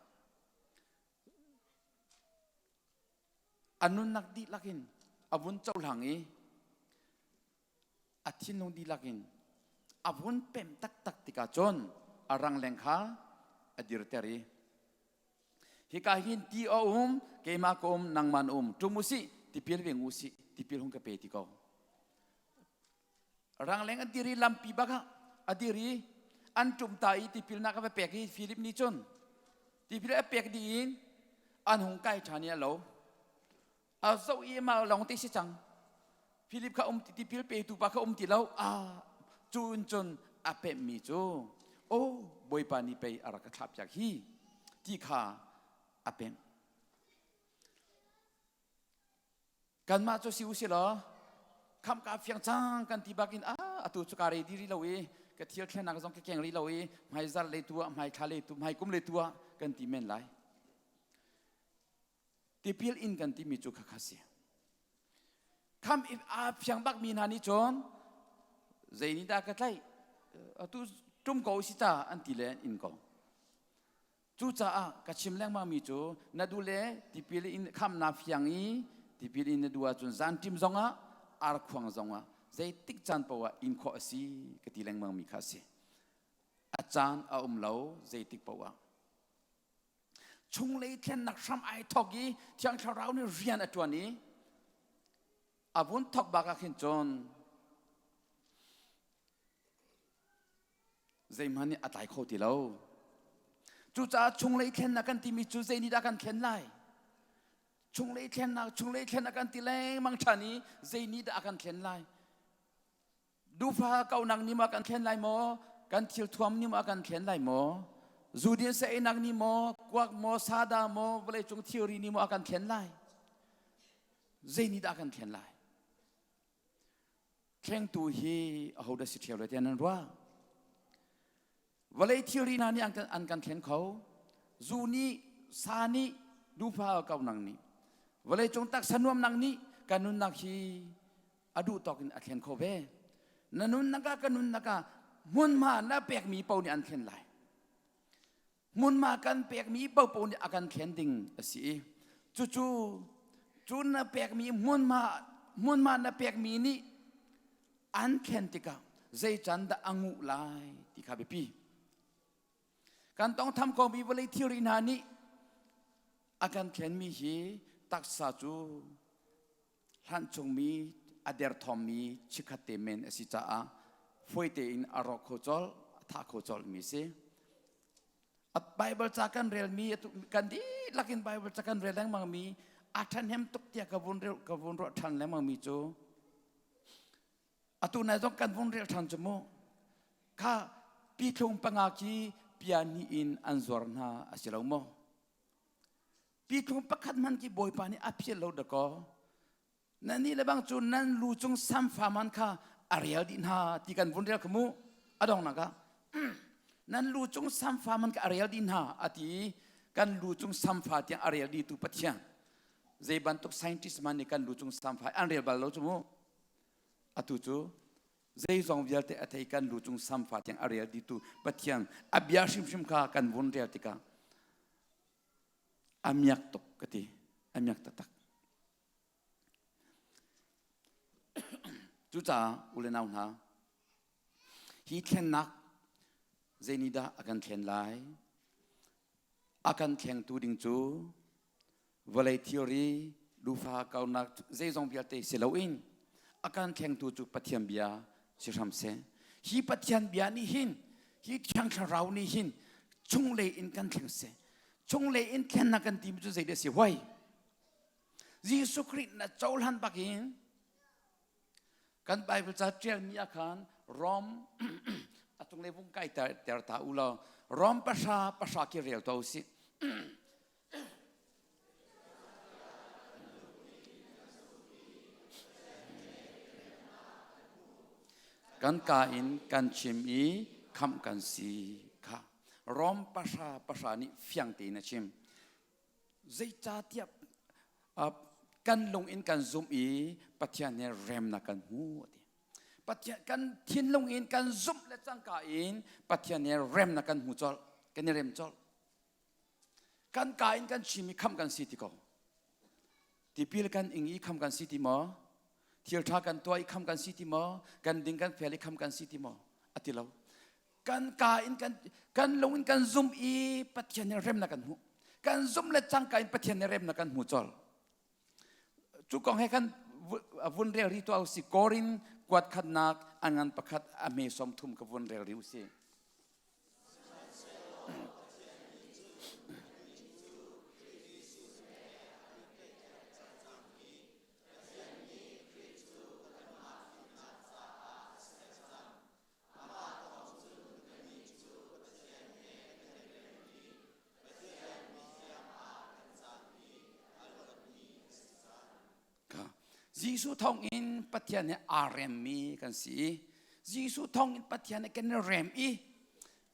a nunnak dihlak in a vun cohlang i a thinlung dihlak in a vun pemh taktak tikah cun a rangleng kha a dirter i hika hin ti a um keimah ka um nangmah na um ṭum usih tipil ve usih tipil hung ka pe ti ko rangleng an dir i lampi bak ah a dir i an ṭum ta i tipilnak a va pek i Philip nih cun tipil a pek dih in an hung kai ṭhan i a lo a zoh i mah lawng te si cang Philip kha um tipil petu pa kha um ti lo a cu in cun a pemhmi cu o Bawipa nih pei a rak ka thlahpiak hi ti kha a pemh kanmah cu si u si law khamh ka fiang cang kan ti bakin a atu cu ka ready rih lo i ka thil thlenak zong ka keng rih lo i hmaizar le tu ah hmaithla le tu hmaikum le tu ah kan ti men lai tipil in kan timi cu khakha si kham a fiang bak mi hna nih cun zei nih dah ka tlaih atu tum ko si ta an ti le an in ko Cucaah ka chim lengmangmi cu na duh le tipil in khamnak fiang i tipil in na duh ahcun zanṭim zongah arkhuang zongah zeitik caan paoh ah in khawh a si ka ti lengmangmi kha a si. A caan a um lo zeitik paoh ah. Chunglei thlennak hram ai thawk i Thiang Thlarau nih rian a ṭuan i a vun thawk bak ah khin cun zeihmanh nih a tlai kho ti lo. Cucaah chunglei thlennak kan timi cu zei nih dah kan thlen lai? Chunglei thlennak, chunglei thlennak kan ti lengmang ṭhan i zei nih dah a kan thlen lai? Dufa kaunak nih maw kan thlen lai maw? Kan thil thuam nih maw kan thlen lai maw? Zudin saeinak nih maw, kuak maw, sada maw, vawleicung thilri nih maw a kan thlen lai? Zei nih dah a kan thlen lai? Thlengtu hi ahodah si ṭheo lai tiah nan ruah? Vawlei thilri hna nih an kan thlen kho. Zu nih, sa nih, duhfa ko nang nih. Vawlei cung taksa nuamnak nih kan nunnak hi a duh tawk in a thlen kho ve. Na nunnak ah ka nunnak ah hmunhma na pekmi paoh nih an thlen lai. Hmunhma kan pekmi paohpaoh nih a kan thlen ding a si i cucu cu na pekmi hmunhma hmunhma na pekmi nih an thlen tikah zei can dah a nguh lai ti kha biapi. Kan tongtham komi vawlei thilri hna nih A kan thlenmi hi taksa cu hlanh chungmi a derthawmmi chikkhat te men a si caah fawi tein a rawk kho colh, a thah kho colhmi si. A Bible ca kan relmi kan dihlak in Bible ca kan rel lengmangmi a ṭhahnem tuk tiah ka vun rel ka vun ruah ṭhan lengmangmi cu atu nai zong kan vun rel ṭhan cu mu kha pithlung panga khi pia hnih in an zuar hna a si lo maw pithlung pakhat hmanh khi bawipa nih a phial lo dakaw nan nih le bang cu nan lu cung samfa man kha a rel dih hna ti kan vun rel kha mu a dongnak ah nan lu cung samfa man kha a rel dih hna a ti kan lu cung samfa tiang a rel dihtu Pathian zei bantuk scientist man nih kan lu cung samfa an rel bal lo cu mu atu cu zeizong vialte a thei kan lu cung samfa tiang a rel dihtu Pathian a bia hrimhrim kha kan vun rel tikah a miak tuk ka ti a miak taktak Cucaah u le nau hna, hi thlennak zeinihdah a kan thlen lai? A kan thlengtu ding cu vawlei thilri, lufa kaunak zeizong vialte si loin a kan thlengtu cu Pathian bia si hram seh. Hi Pathian bia nih hin, hi Thiang Thlarau nih hin chunglei in kan thleng seh. Chunglei in thlennak kan timi cu zeidah a si? Huai. Jesuh Khrih na cohlan bakin kan Bible ca ṭialmi ah khan Rom a cunglei vung kai ter ta u law Rom pahra pahra khi rel to usih. Kan ka in kan chim i khamh kan si kha Rom pahra pahra nih fiang tein a chim. Zeicahtiah kan lung in kan zumh i Pathian he remnak kan hmu a ti. Pathian kan thinlung in kan zumh le cangka in Pathian he remnak kan hmu colh, kan i rem colh. Kan ka in kan chim i khamh kan si ti ko. Tipil kan ing i kham kan si ti maw? Thil ṭha kan tuah i kham kan si ti maw? Kan ding kan fel i kham kan si ti maw? A ti lo. Kan ka in kan kan lung in kan zum i Pathian nih remnak kan hmuh. Kan zum le cangka in Pathian nih remnak kan hmu colh. Cu kong he khan vun rel ri tuah usih. Korin kuat khatnak a ngan pakhat a hme som thum ka vun rel ri usih. Jesuh thawngin Pathian he aa remmi kan si i Jesuh thawngin Pathian he kan i rem i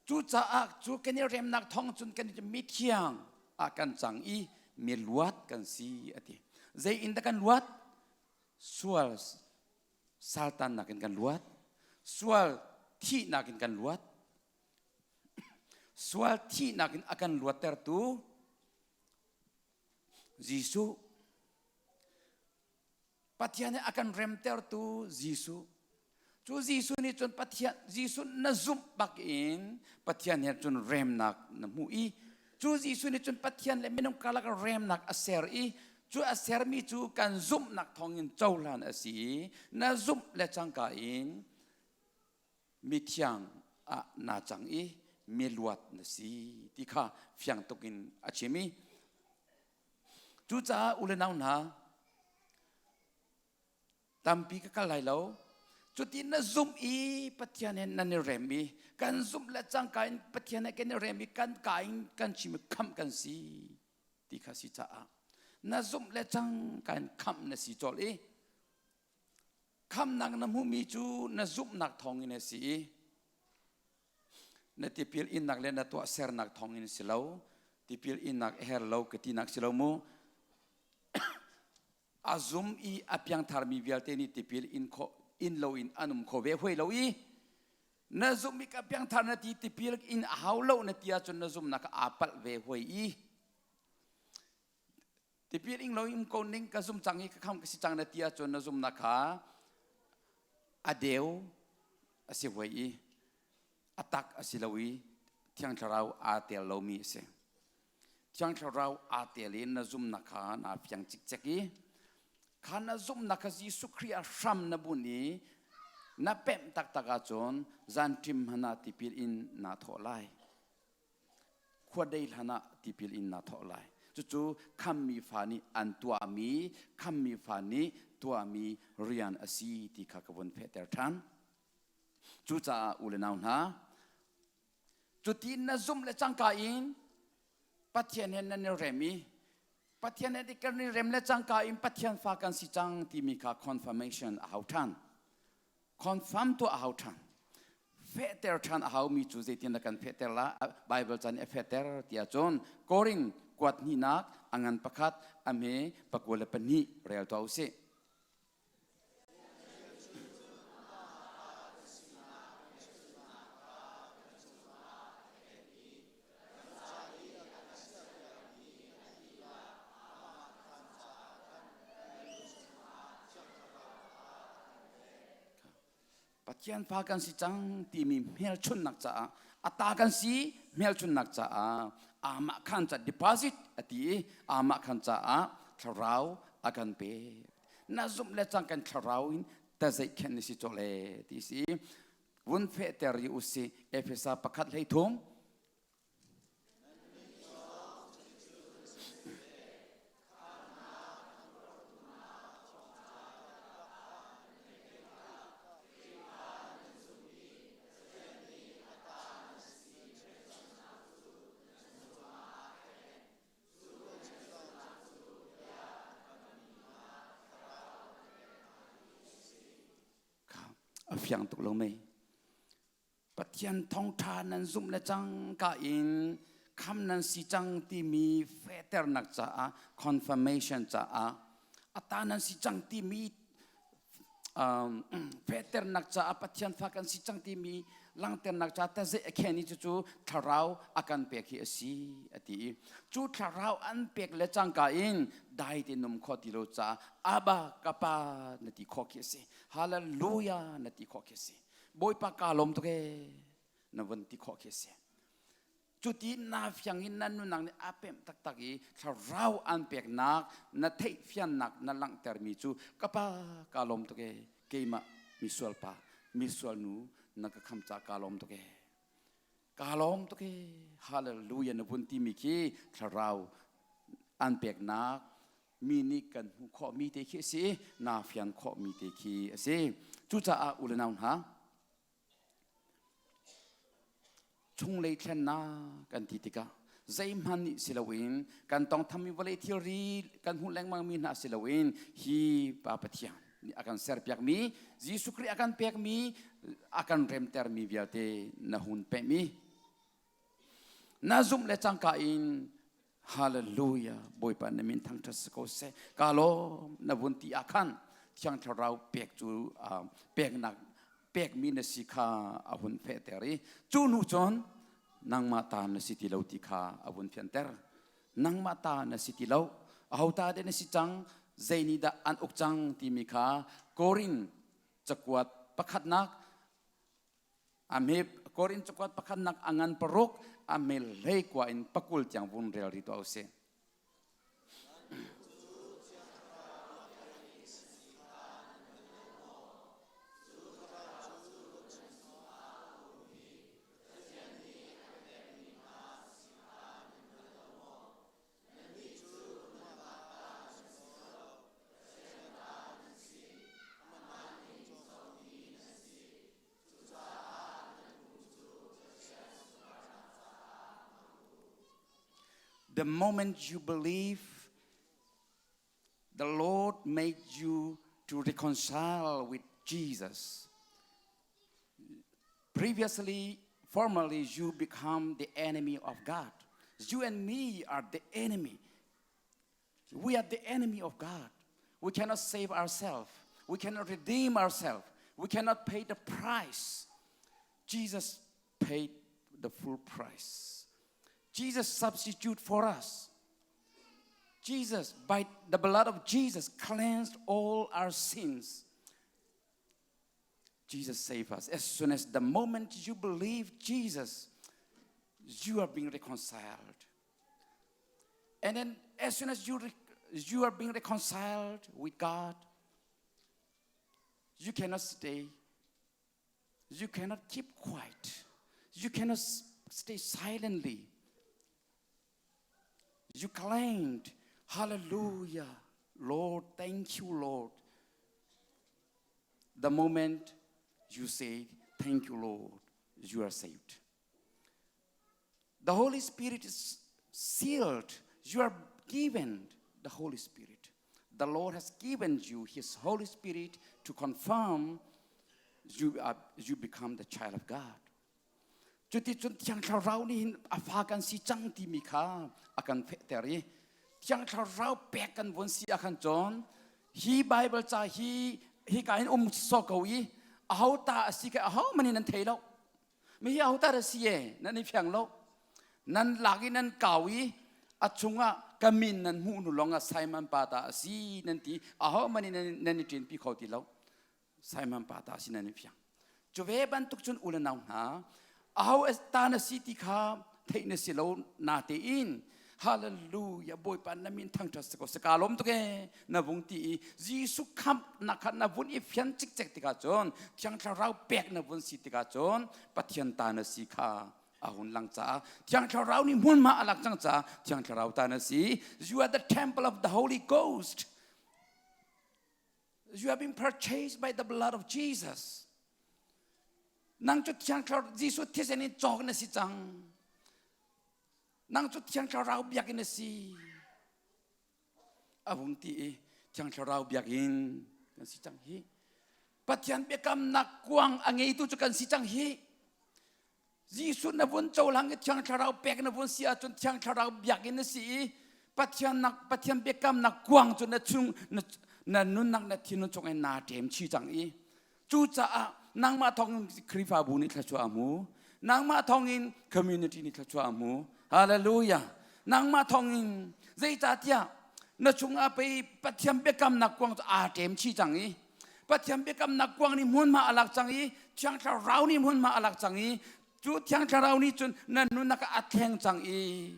cucaah cu kan i remnak thawng cun kan i mithiang ah kan cang i mi luat kan si a ti. Zei in dah kan luat? Sual saltannak in kan luat. Sual thihnak in kan luat. Sual thihnak in a kan luattertu Jesuh Pathian nih a kan remtertu Jesuh cu Jesuh nih cun Pathian Jesuh na zumh bak in Pathian he cun remnak na hmu i cu Jesuh nih cun Pathian le minung karlak remnak a ser i cu a sermi cu kan zumhnak thawngin cohlan a si i na zumh le cangka in mithiang ah naa cang i miluat na si ti kha fiang tuk in a chim i cucaah u le nau hna tampi ka kal lai lo cuti na zumh i Pathian he nan i rem i kan zumh le cangka in Pathian he kan i rem i kan ka in kan chim i khamh kan si ti kha si caah na zumh le cangka in khamh na si colh i Khamnak na hmuhmi cu na zumhnak thawngin a si i na tipil innak le na tuahsernak thawngin si lo. Tipil innak a her lo ka tinak si lo mu. A zum i a piangtharmi vialte nih tipil in khawh in lo in an um kho ve huai lo i na zumh i ka piangthar na ti tipil in a hau lo na ti ahcun na zumhnak aa palh ve huai i Tipil ing lo in ko ning ka zum cang i ka kham ka si cang na ti ahcun na zumnak kha a deu a si voi i a tak a si lo i Thiang Thlarau aa tel lomi a si. Thiang Thlarau aa tel i na zumnak kha naa fiang cikcek i kha na zumhnak kha Jesuh Khrih ah hram na bunh i na pemh taktak ahcun zanṭim hmanh ah tipil in naa thawh lai. Khuadei hlan ah tipil in naa thawh lai. Cucu khammi fa nih an tuahmi, khammi fa nih tuahmi rian a si ti kha ka vun fehter ṭhan. Cucaah u le nau hna, cuti na zumh le cangka in Pathian he nan i rem i Pathian he kan i rem le cangka in Pathian fa kan si cang timi kha confirmation a hau ṭhan. Confirm tuah a hau ṭhan. Fehter ṭhan a haumi cu zeitin dah kan fehter la? Bible ca nih a fehter tiah cun Korin kuat hnihnak a ngan pakhat a hme 22 rel tuah u sih. Pathian fa kan si cang timi hmelchunhnak caah a ta kan si hmelchunhnak caah amah khan ca deposit a ti i amah khan caah thlarau a kan pek na zumh le cang kan thlarau in tazeih khen na si cawh le ti si vun fehter i usih Efesa pakhat hlei thum A fiang tuk lo mei. Pathian thawngṭha nan zumh le cangka in kham nan si cang timi fehternak caah confirmation caah a ta nan si cang timi fehternak caah Pathian fa kan si cang timi langhternak caah taze a khen i cucu thlarau a kan pek hi a si a ti i cu thlarau an pek le cangka in dai te num kho ti lo caah Abba ka pa na ti khawh khi a si Hallelujah na ti khawh khi a si Bawipa ka lawm tuk ee na vun ti khawh khi a si Cuti na fiang in na nunnak nih a pemh taktak i thlarau an peknak na theihfiannak na langhtermi cu ka pa ka lawm tuk ee keimah misual pa misual nu na ka kham ca ka lawm tuk ee ka lawm tuk ee hallelujah na vun timi khi thlarau an peknak mi nih kan hmuh khawhmi te khi a si naa fian khawhmi te khi a si cucaah u le nau hna Chunglei thlennak kan ti tikah zeihmanh nih si loin kan tawngthammi vawlei thilri kan hmuh lengmangmi hna si loin hi Pa Pathian nih a kan serpiakmi Jesuh Khrih a kan pekmi a kan remtermi vialte na hun pehmi na zumh le cangka in Hallelujah Bawipa na min thangṭhat si ko seh ka lawm na vun ti ah khan Thiang Thlarau pek cu peknak pekmi na si kha a hun fehter i cu hnu cun nangmah ta na si ti lo ti kha a vun fianter nangmah ta na si ti lo aho ta de na si cang zei nih dah an uk cang timi kha Korin cakuat pakhatnak A hme Korin cakuat pakhatnak a ngan paruk a hme hlei kua in pakul tiang vun rel rih tuah usih. The moment you believe, the Lord made you to reconcile with Jesus. Previously, formerly, you become the enemy of God. You and me are the enemy. We are the enemy of God. We cannot save ourselves. We cannot redeem ourselves. We cannot pay the price. Jesus paid the full price. Jesus substitute for us. Jesus, by the blood of Jesus, cleansed all our sins. Jesus saved us. As soon as the moment you believe Jesus, you are being reconciled. And then as soon as you, you are being reconciled with God, you cannot stay. You cannot keep quiet. You cannot stay silently. You claimed, Hallelujah, Lord, thank you, Lord. The moment you say, Thank you, Lord, you are saved. The Holy Spirit is sealed. You are given the Holy Spirit. The Lord has given you His Holy Spirit to confirm you, are, you become the child of God. Cuti cun Thiang Thlarau nih hin a fa kan si cang timi kha a kan fehter i Thiang Thlarau pek kan vun si ahkhan cun hi Bible ca hi hika hin um sawh ko i aho ta a si ke aho man in nan thei lo. Mi hi aho ta da si e nan i fiang lo. Nan lak i nan kau i a chungah ka min nan hmuh nu lawng ah Simon pa ta a si nan ti aho man in nan i ṭinpi kho ti lo. Simon pa ta si nan i fiang. Cu ve bantuk cun u le nau hna, aho ta na si ti kha theih na si lo na tein hallelujah bawipa na min thangṭhat si ko saka lawm tuk e na vung ti i Jesuh khamh na kha na vun i fian cikcek tikah cun Thiang Thlarau pek na vun si tikah cun Pathian ta na si kha a hun lang caah Thiang Thlarau nih hmunhma a lak cang caah Thiang Thlarau ta na si you are the temple of the Holy Ghost You have been purchased by the blood of Jesus. Nang cu Thiang Thlarau Jesuh thisen in cawk na si cang. Nang cu Thiang Thlarau biakinn na si. A vung ti i Thiang Thlarau biakinn kan si cang hi. Pathian biakamnak kuang a ngeitu cu kan si cang hi. Jesuh na vun cohlang i Thiang Thlarau pek na vun si ahcun Thiang Thlarau biakinn na si i Pathian nak Pathian biakamnak kuang cu na chung na, na nunnak na thinlung chung in naa ṭem chi cang i cucaah nangmah thawngin Khrihfabu nih thluachuah a hmu nangmah thawngin community nih thluachuah a hmu hallelujah nangmah thawngin zeicahtiah na chungah pei Pathian biakamnak kuang cu aa ṭem chi cang i Pathian biakamnak kuang nih hmunhma a lak cang i Thiang Thlarau nih hmunhma a lak cang i cu Thiang Thlarau nih cun na nunnak a thleng cang i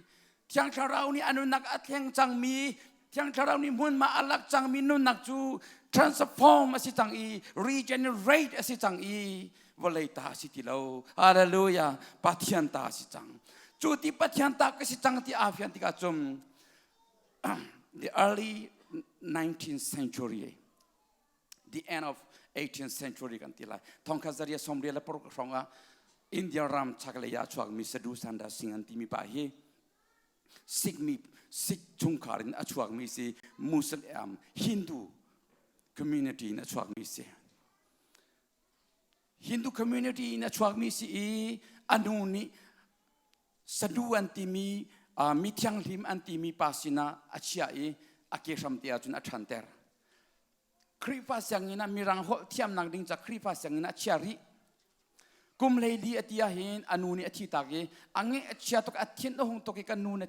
Thiang Thlarau nih a nunnak a thleng cangmi Thiang Thlarau nih hmunhma a lak cangmi nunnak cu transform a si cang i regenerate a si cang i vawlei ta a si ti lo hallelujah Pathian ta a si cang cu ti Pathian ta ka si cang ti aa fian tikah cun the early 19th century the end of 18th century kan ti lai thongkhat zaria somria le paruk hrawng ah India ram chaklei ah chuakmi Sadhu Sanda Singh an timi pa hi Sikh mi Sikh chungkhar in a chuakmi si Muslim Hindu community in a chuakmi si Hindu community in a chuakmi si i anu nih Sadhu an timi mi thianghlim an timi pa sinah a chiah i a ke hram te ahcun a ṭhanter. Khrihfa sianginn ah mirang holh thiamnak ding ca Khrihfa sianginn ah a chia rih. Kum hleili a ti ahhin a nu nih a thi tak i a ngeih a chia tuk a thin a hung tuk i ka nu na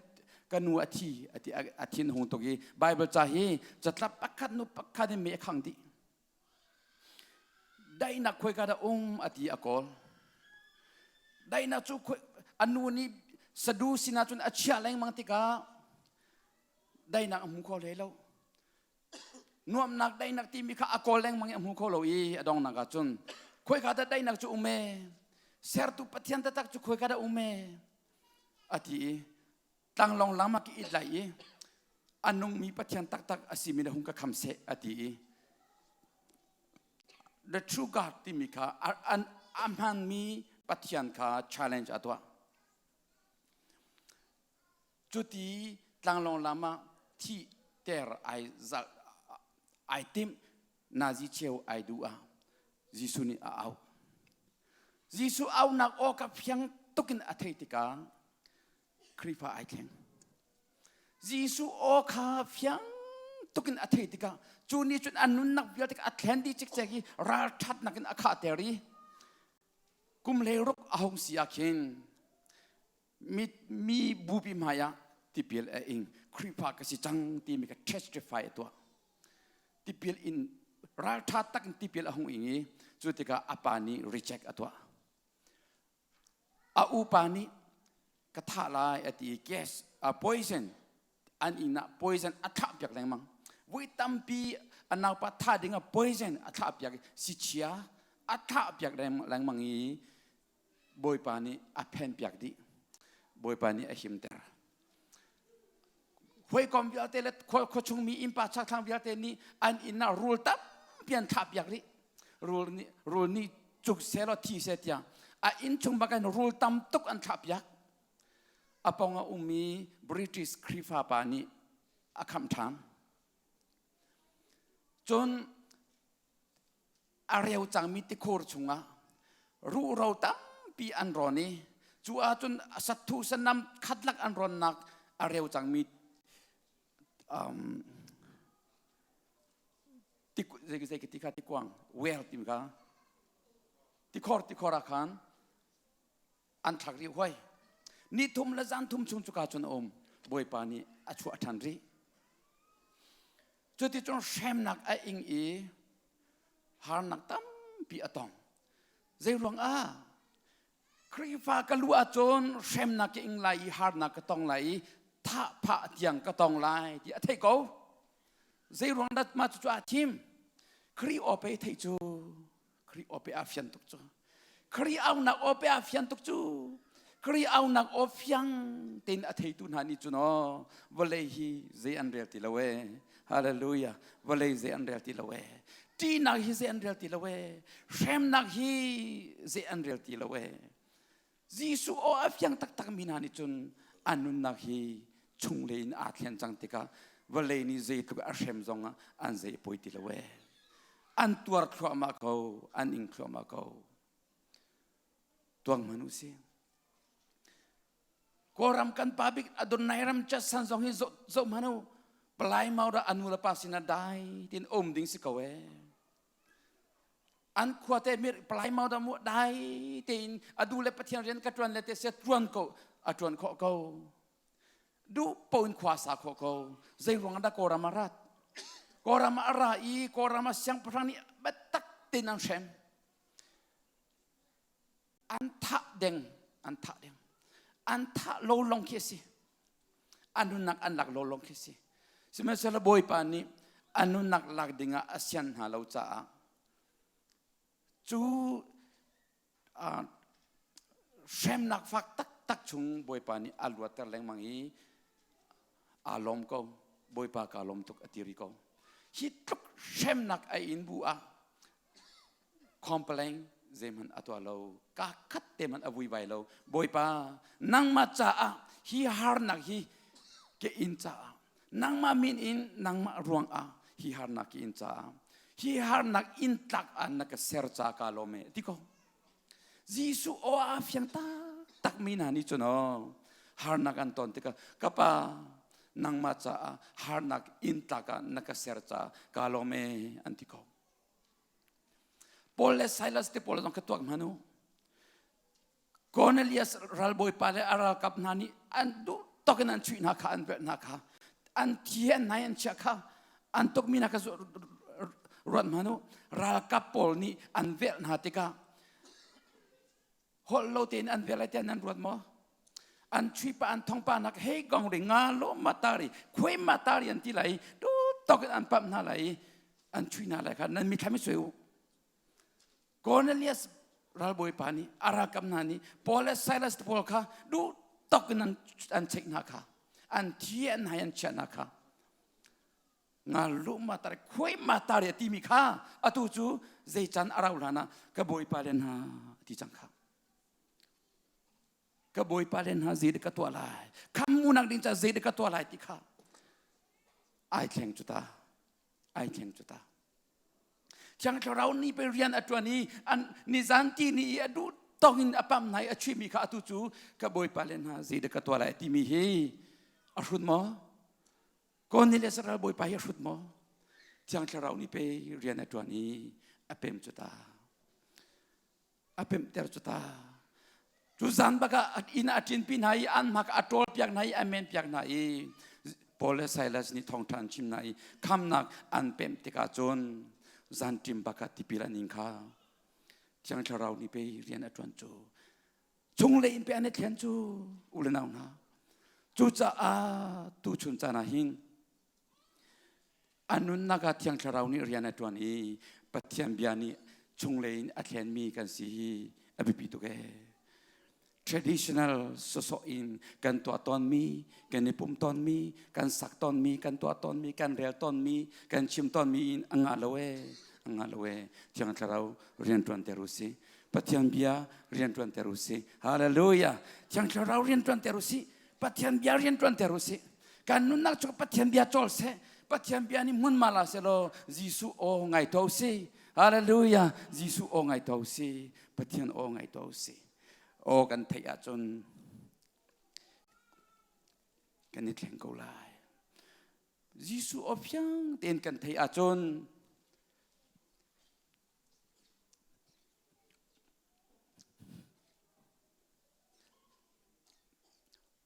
ka nu a thi a ti a thin a hung tuk i Bible ca hi catlap pakhat nu pakhat in mei a khang dih. Daihnak khoika dah um a ti a kawl. Daihnak cu a nu nih sadu sinah cun a chiah lengmang tikah daihnak a hmu kho hlei lo. Nuamhnak daihnak timi kha a kawl lengmang i a hmu kho lo i a donghnak ah cun khoika dah daihnak cu um ee sertu Pathian taktak cu khoika dah um ee a ti i tlanglawng lam ah ka it lai i a nungmi Pathian taktak a simi na hung ka kham seh a ti i the true God timi kha a hmanmi Pathian kha challenge a tuah. Cuti tlanglawng lam ah thih ter ai zal ai timh nazi cheu ai duh ah Jesuh nih a auh. Jesuh auhnak aw ka fiang tukin a theih tikah Khrihfa ai thleng. Jesuh aw kha fiang tukin a theih tikah cu nih cun a nunnak vialte a thlen dih cikcek i ralṭhatnak in a khahter i kum hleiruk a hung si ah khin mi, mi bupi hmai ah tipil a ing Khrihfa ka si cang timi ka testify a tuah tipil in ralṭha tak in tipil a hung ing i cu tikah a pa nih reject a tuah A upa nih ka thah lai a ti i gas a poison An inn ah poison a thlah piak lengmang. Voi tampi a naupa tha ding ah poison a thlah piak i sichia a thlah piak lengmang i Bawipa nih a phen piak dih. Bawipa nih a himter. Hawikom vialte le khuachung mi innpa chakthlang vialte nih an inn ah rul tampi an thlah piak rih. Rul nih rul nih cuk seh law thi seh tiang a inn chung bak in rul tam tuk an thlah piak. A pong a ummi British Khrihfa pa nih a khamh ṭhan. Cun a reu cangmi tikhur chungah ruhro tampi an rawn i cu ahcun sathu sanam khatlak an rawnnak a reu cangmi um, zei ti kha tikuang well timi kha tikhor tikhor ah khan an thlak rih huai ni thum le zan thum chung cuka cun a um bawipa nih a chuah ṭhan rih Cuticun hremnak a ing i harnak tampi a tong. Zeiruang ah? Khrihfa ka lu ahcun hremnak ka ing lai i harnak ka tong lai i thah phah tiang ka tong lai ti a theih ko. Zeiruang dah mah cucu aa thim? Khrih aw pei theih cu. Khrih aw pe aa fian tuk cu. Khrih aunak aw pe aa fian tuk cu. Khrih aunak aw fiang tein a theitu hna nih cun aw vawlei hi zei an rel ti lo ee. Hallelujah. Vawlei zei an rel ti lo ee. Ṭihnak hi zei an rel ti lo ee. Hremnak hi zei an rel ti lo ee. Jesuh aw a fiang taktak mi hna nih cun an nunnak hi chunglei in aa thlen cang tikah vawlei nih zeitluk a hrem zongah an zei poi ti lo ee. An tuar thluahmah ko, an ing thluahmah ko. Tuang hmanh u sih. Kawlram kan pa bik Adonai ram chatsan zong hi zoh zoh hmanh u. Palai mau dah anu le pa sinah dai tin um ding si ko ee. An khua te mir palai mau da mu dai tein adu le pathian rian ka tuan le te se tuan ko a tuan khawh ko du po in khua sa khawh ko zei ruang dah kawlram a rat kawlram a ra i kawlram a siangpahrang nih biatak tein an hrem an thah deng an thah deng an thah lo long khi a si an nunnak an lak lo long khi a si sihmanhsehlaw bawipa nih an nunnak lak dingah a sian hna lo caah cu hremnak fak taktak chung bawipa nih a luatter lengmang i aa lawm ko bawipa kaa lawm tuk a ti ri ko hi tluk hremnak a in bu ah complain zeihmanh a tuah lo ka khat te hmanh a vui vai lo bawipa nangmah caah hi harnak hi ke in caah nangmah min in nangmah ruang ah hi harnak ki in caah hi harnak in tlak ah na ka ser ca ka lawm e ti ko Jesuh aw a fiang tak mi hna nih cun aw harnak an ton tikah ka pa nangmah caah harnak in tlak ah na ka ser caah ka lawm e an ti ko Paul le Silas te pawl zong kha tuak hmanh u. Cornelius ralbawipa le a ralkap hna nih an duh tok in an chuih hna kha an velh hna kha an thi an nai an chiah kha an tukmi hna kha ruat hmanh u ralkap pawl nih an velh hna tikah holh lo tein an vel lai tiah nan ruat maw an chui pa an thong pa nak hei gong ri nga lo matari khuai matari an ti lai tu tok in an pamh hna lai an chui hna lai kha nan mithlam i sui u Cornelius ralbawi pa nih a ralkap hna nih Paul le Silas pawl kha duh tok in an check hna kha an thi an hai an chiah hna kha nga lu ma tari khuai ma tari a timi kha atu cu zei can a rau hlan ah ka bawipa le hna ti cang kha ka bawipa le hna zei ka tuah lai kham munak ding ca zei ka tuah lai ti kha ai thleng cu ta ai thleng cu ta Thiang Thlarau nih pe rian a ṭuan i an nizan ti ni i a duh tong in a pam hna i a chuihmi kha atu cu ka bawipa le hna zei dah ka tuah lai timi hi a hrut maw Cornelius ral bawipa hi a hrut maw? Thiang Thlarau nih pe rian a ṭuan i a pem cu ta. A pemhter cu ta. Cu zan bak ah inn a ṭinpi hna i an hmak a ṭawl piak hna i a men piak hna i Paul le Silas nih thawngṭha an chim hna i khamnak an pemh tikah cun zan ṭim bak ah tipil an ing kha. Thiang Thlarau nih pei rian a ṭuan cu. Chunglei in pe an i thlen cu u le nau hna. Cucaah tuchun caan ah hin a nunnak ah Thiang Thlarau nih rian a ṭuan i Pathian bia nih chunglei in a thlenmi kan si hi a biapi tuk ee. Traditional sawsawh in kan tuah tawnmi, kan i pum tawnmi, kan sak tawnmi, kan tuah tawnmi, kan rel tawnmi, kan chim tawnmi in a ngah lo ee, a ngah lo ee. Thiang Thlarau rian ṭuan ter u si. Pathian bia rian ṭuan ter u si. Hallelujah. Thiang Thlarau rian ṭuan ter u si. Pathian bia rian ṭuan ter u si. Kan nunnak cu Pathian bia cawl seh. Pathian bia nih hmunhma la seh law Jesuh aw ngai to si. Hallelujah. Jesuh aw ngai to si. Pathian aw ngai to si. Aw kan theih ahcun kan i thleng ko lai. Jesuh aw fiang tein kan theih ahcun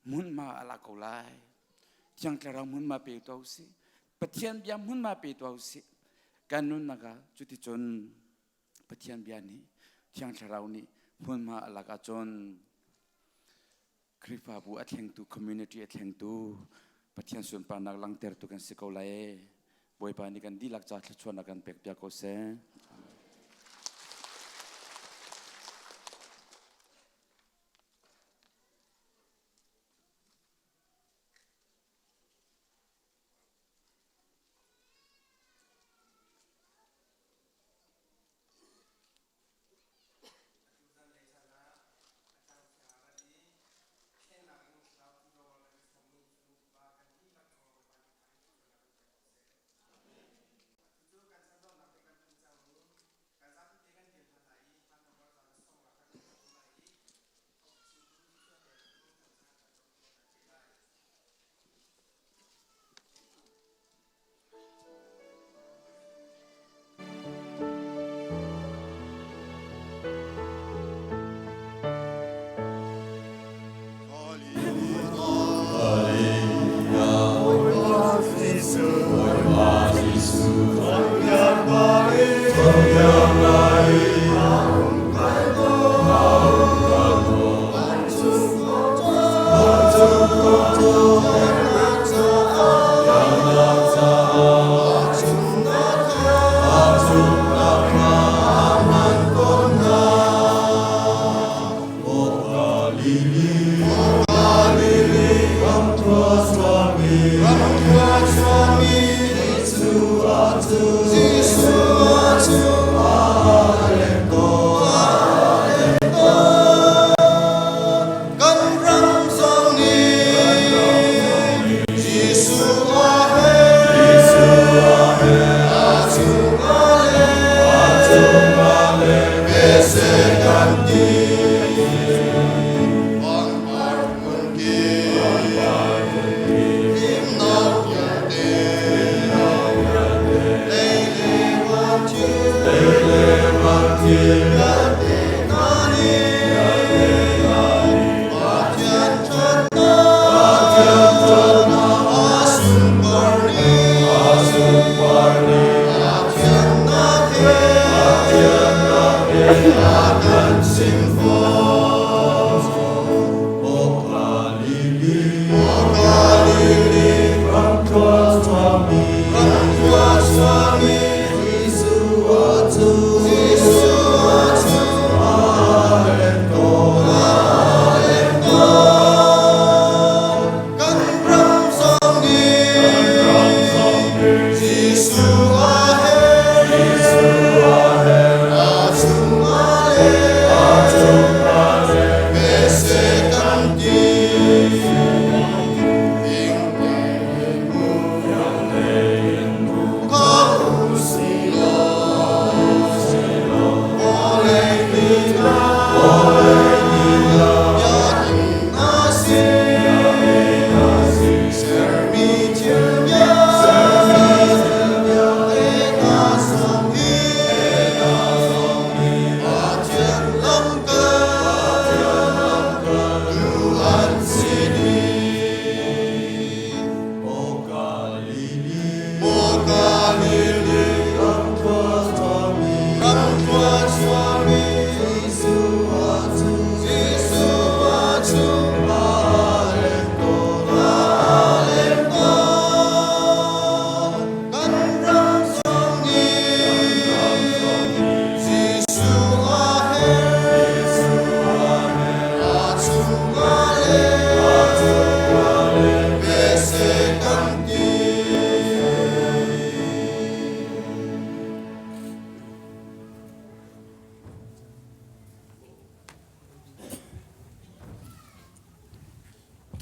Hmunhma a lak ko lai. Thiang Thlarau hmunhma pe tuah usih. Pathian bia hmunhma pe tuah usih. Kan nunnak ah cuticun Pathian bia nih Thiang Thlarau nih hmunhma a lak ahcun Khrihfabu a thlengtu, community a thlengtu, Pathian sunparnak langhtertu kan si ko lai. Bawipa nih kan dihlak ca thluachuahnak kan pek piak ko seh.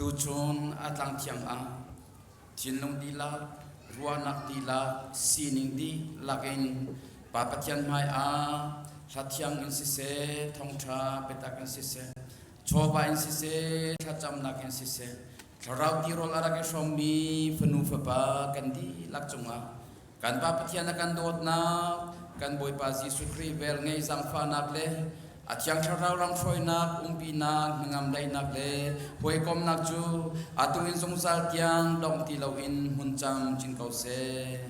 Tuchun a tlangthiang ah thinlung dihlak, ruahnak dihlak, sining dihlak in Pa Pathian hmai ah hla thiang in siseh, thawngṭha biatak in siseh, chawva in siseh, thlacamnak in siseh, thlarau tirawl a rak i hrawmmi fanu fapa kan dihlak cungah kan Pa Pathian a kan dawtnak, kan Bawipa Jesuh Khrih velngei zaangfahnak le a Thiang Thlarau lamhruainak, umpinak, hnangam daihnak le hawikomnak cu atu in zungzal tiang dong ti loin hmun camcin ko seh.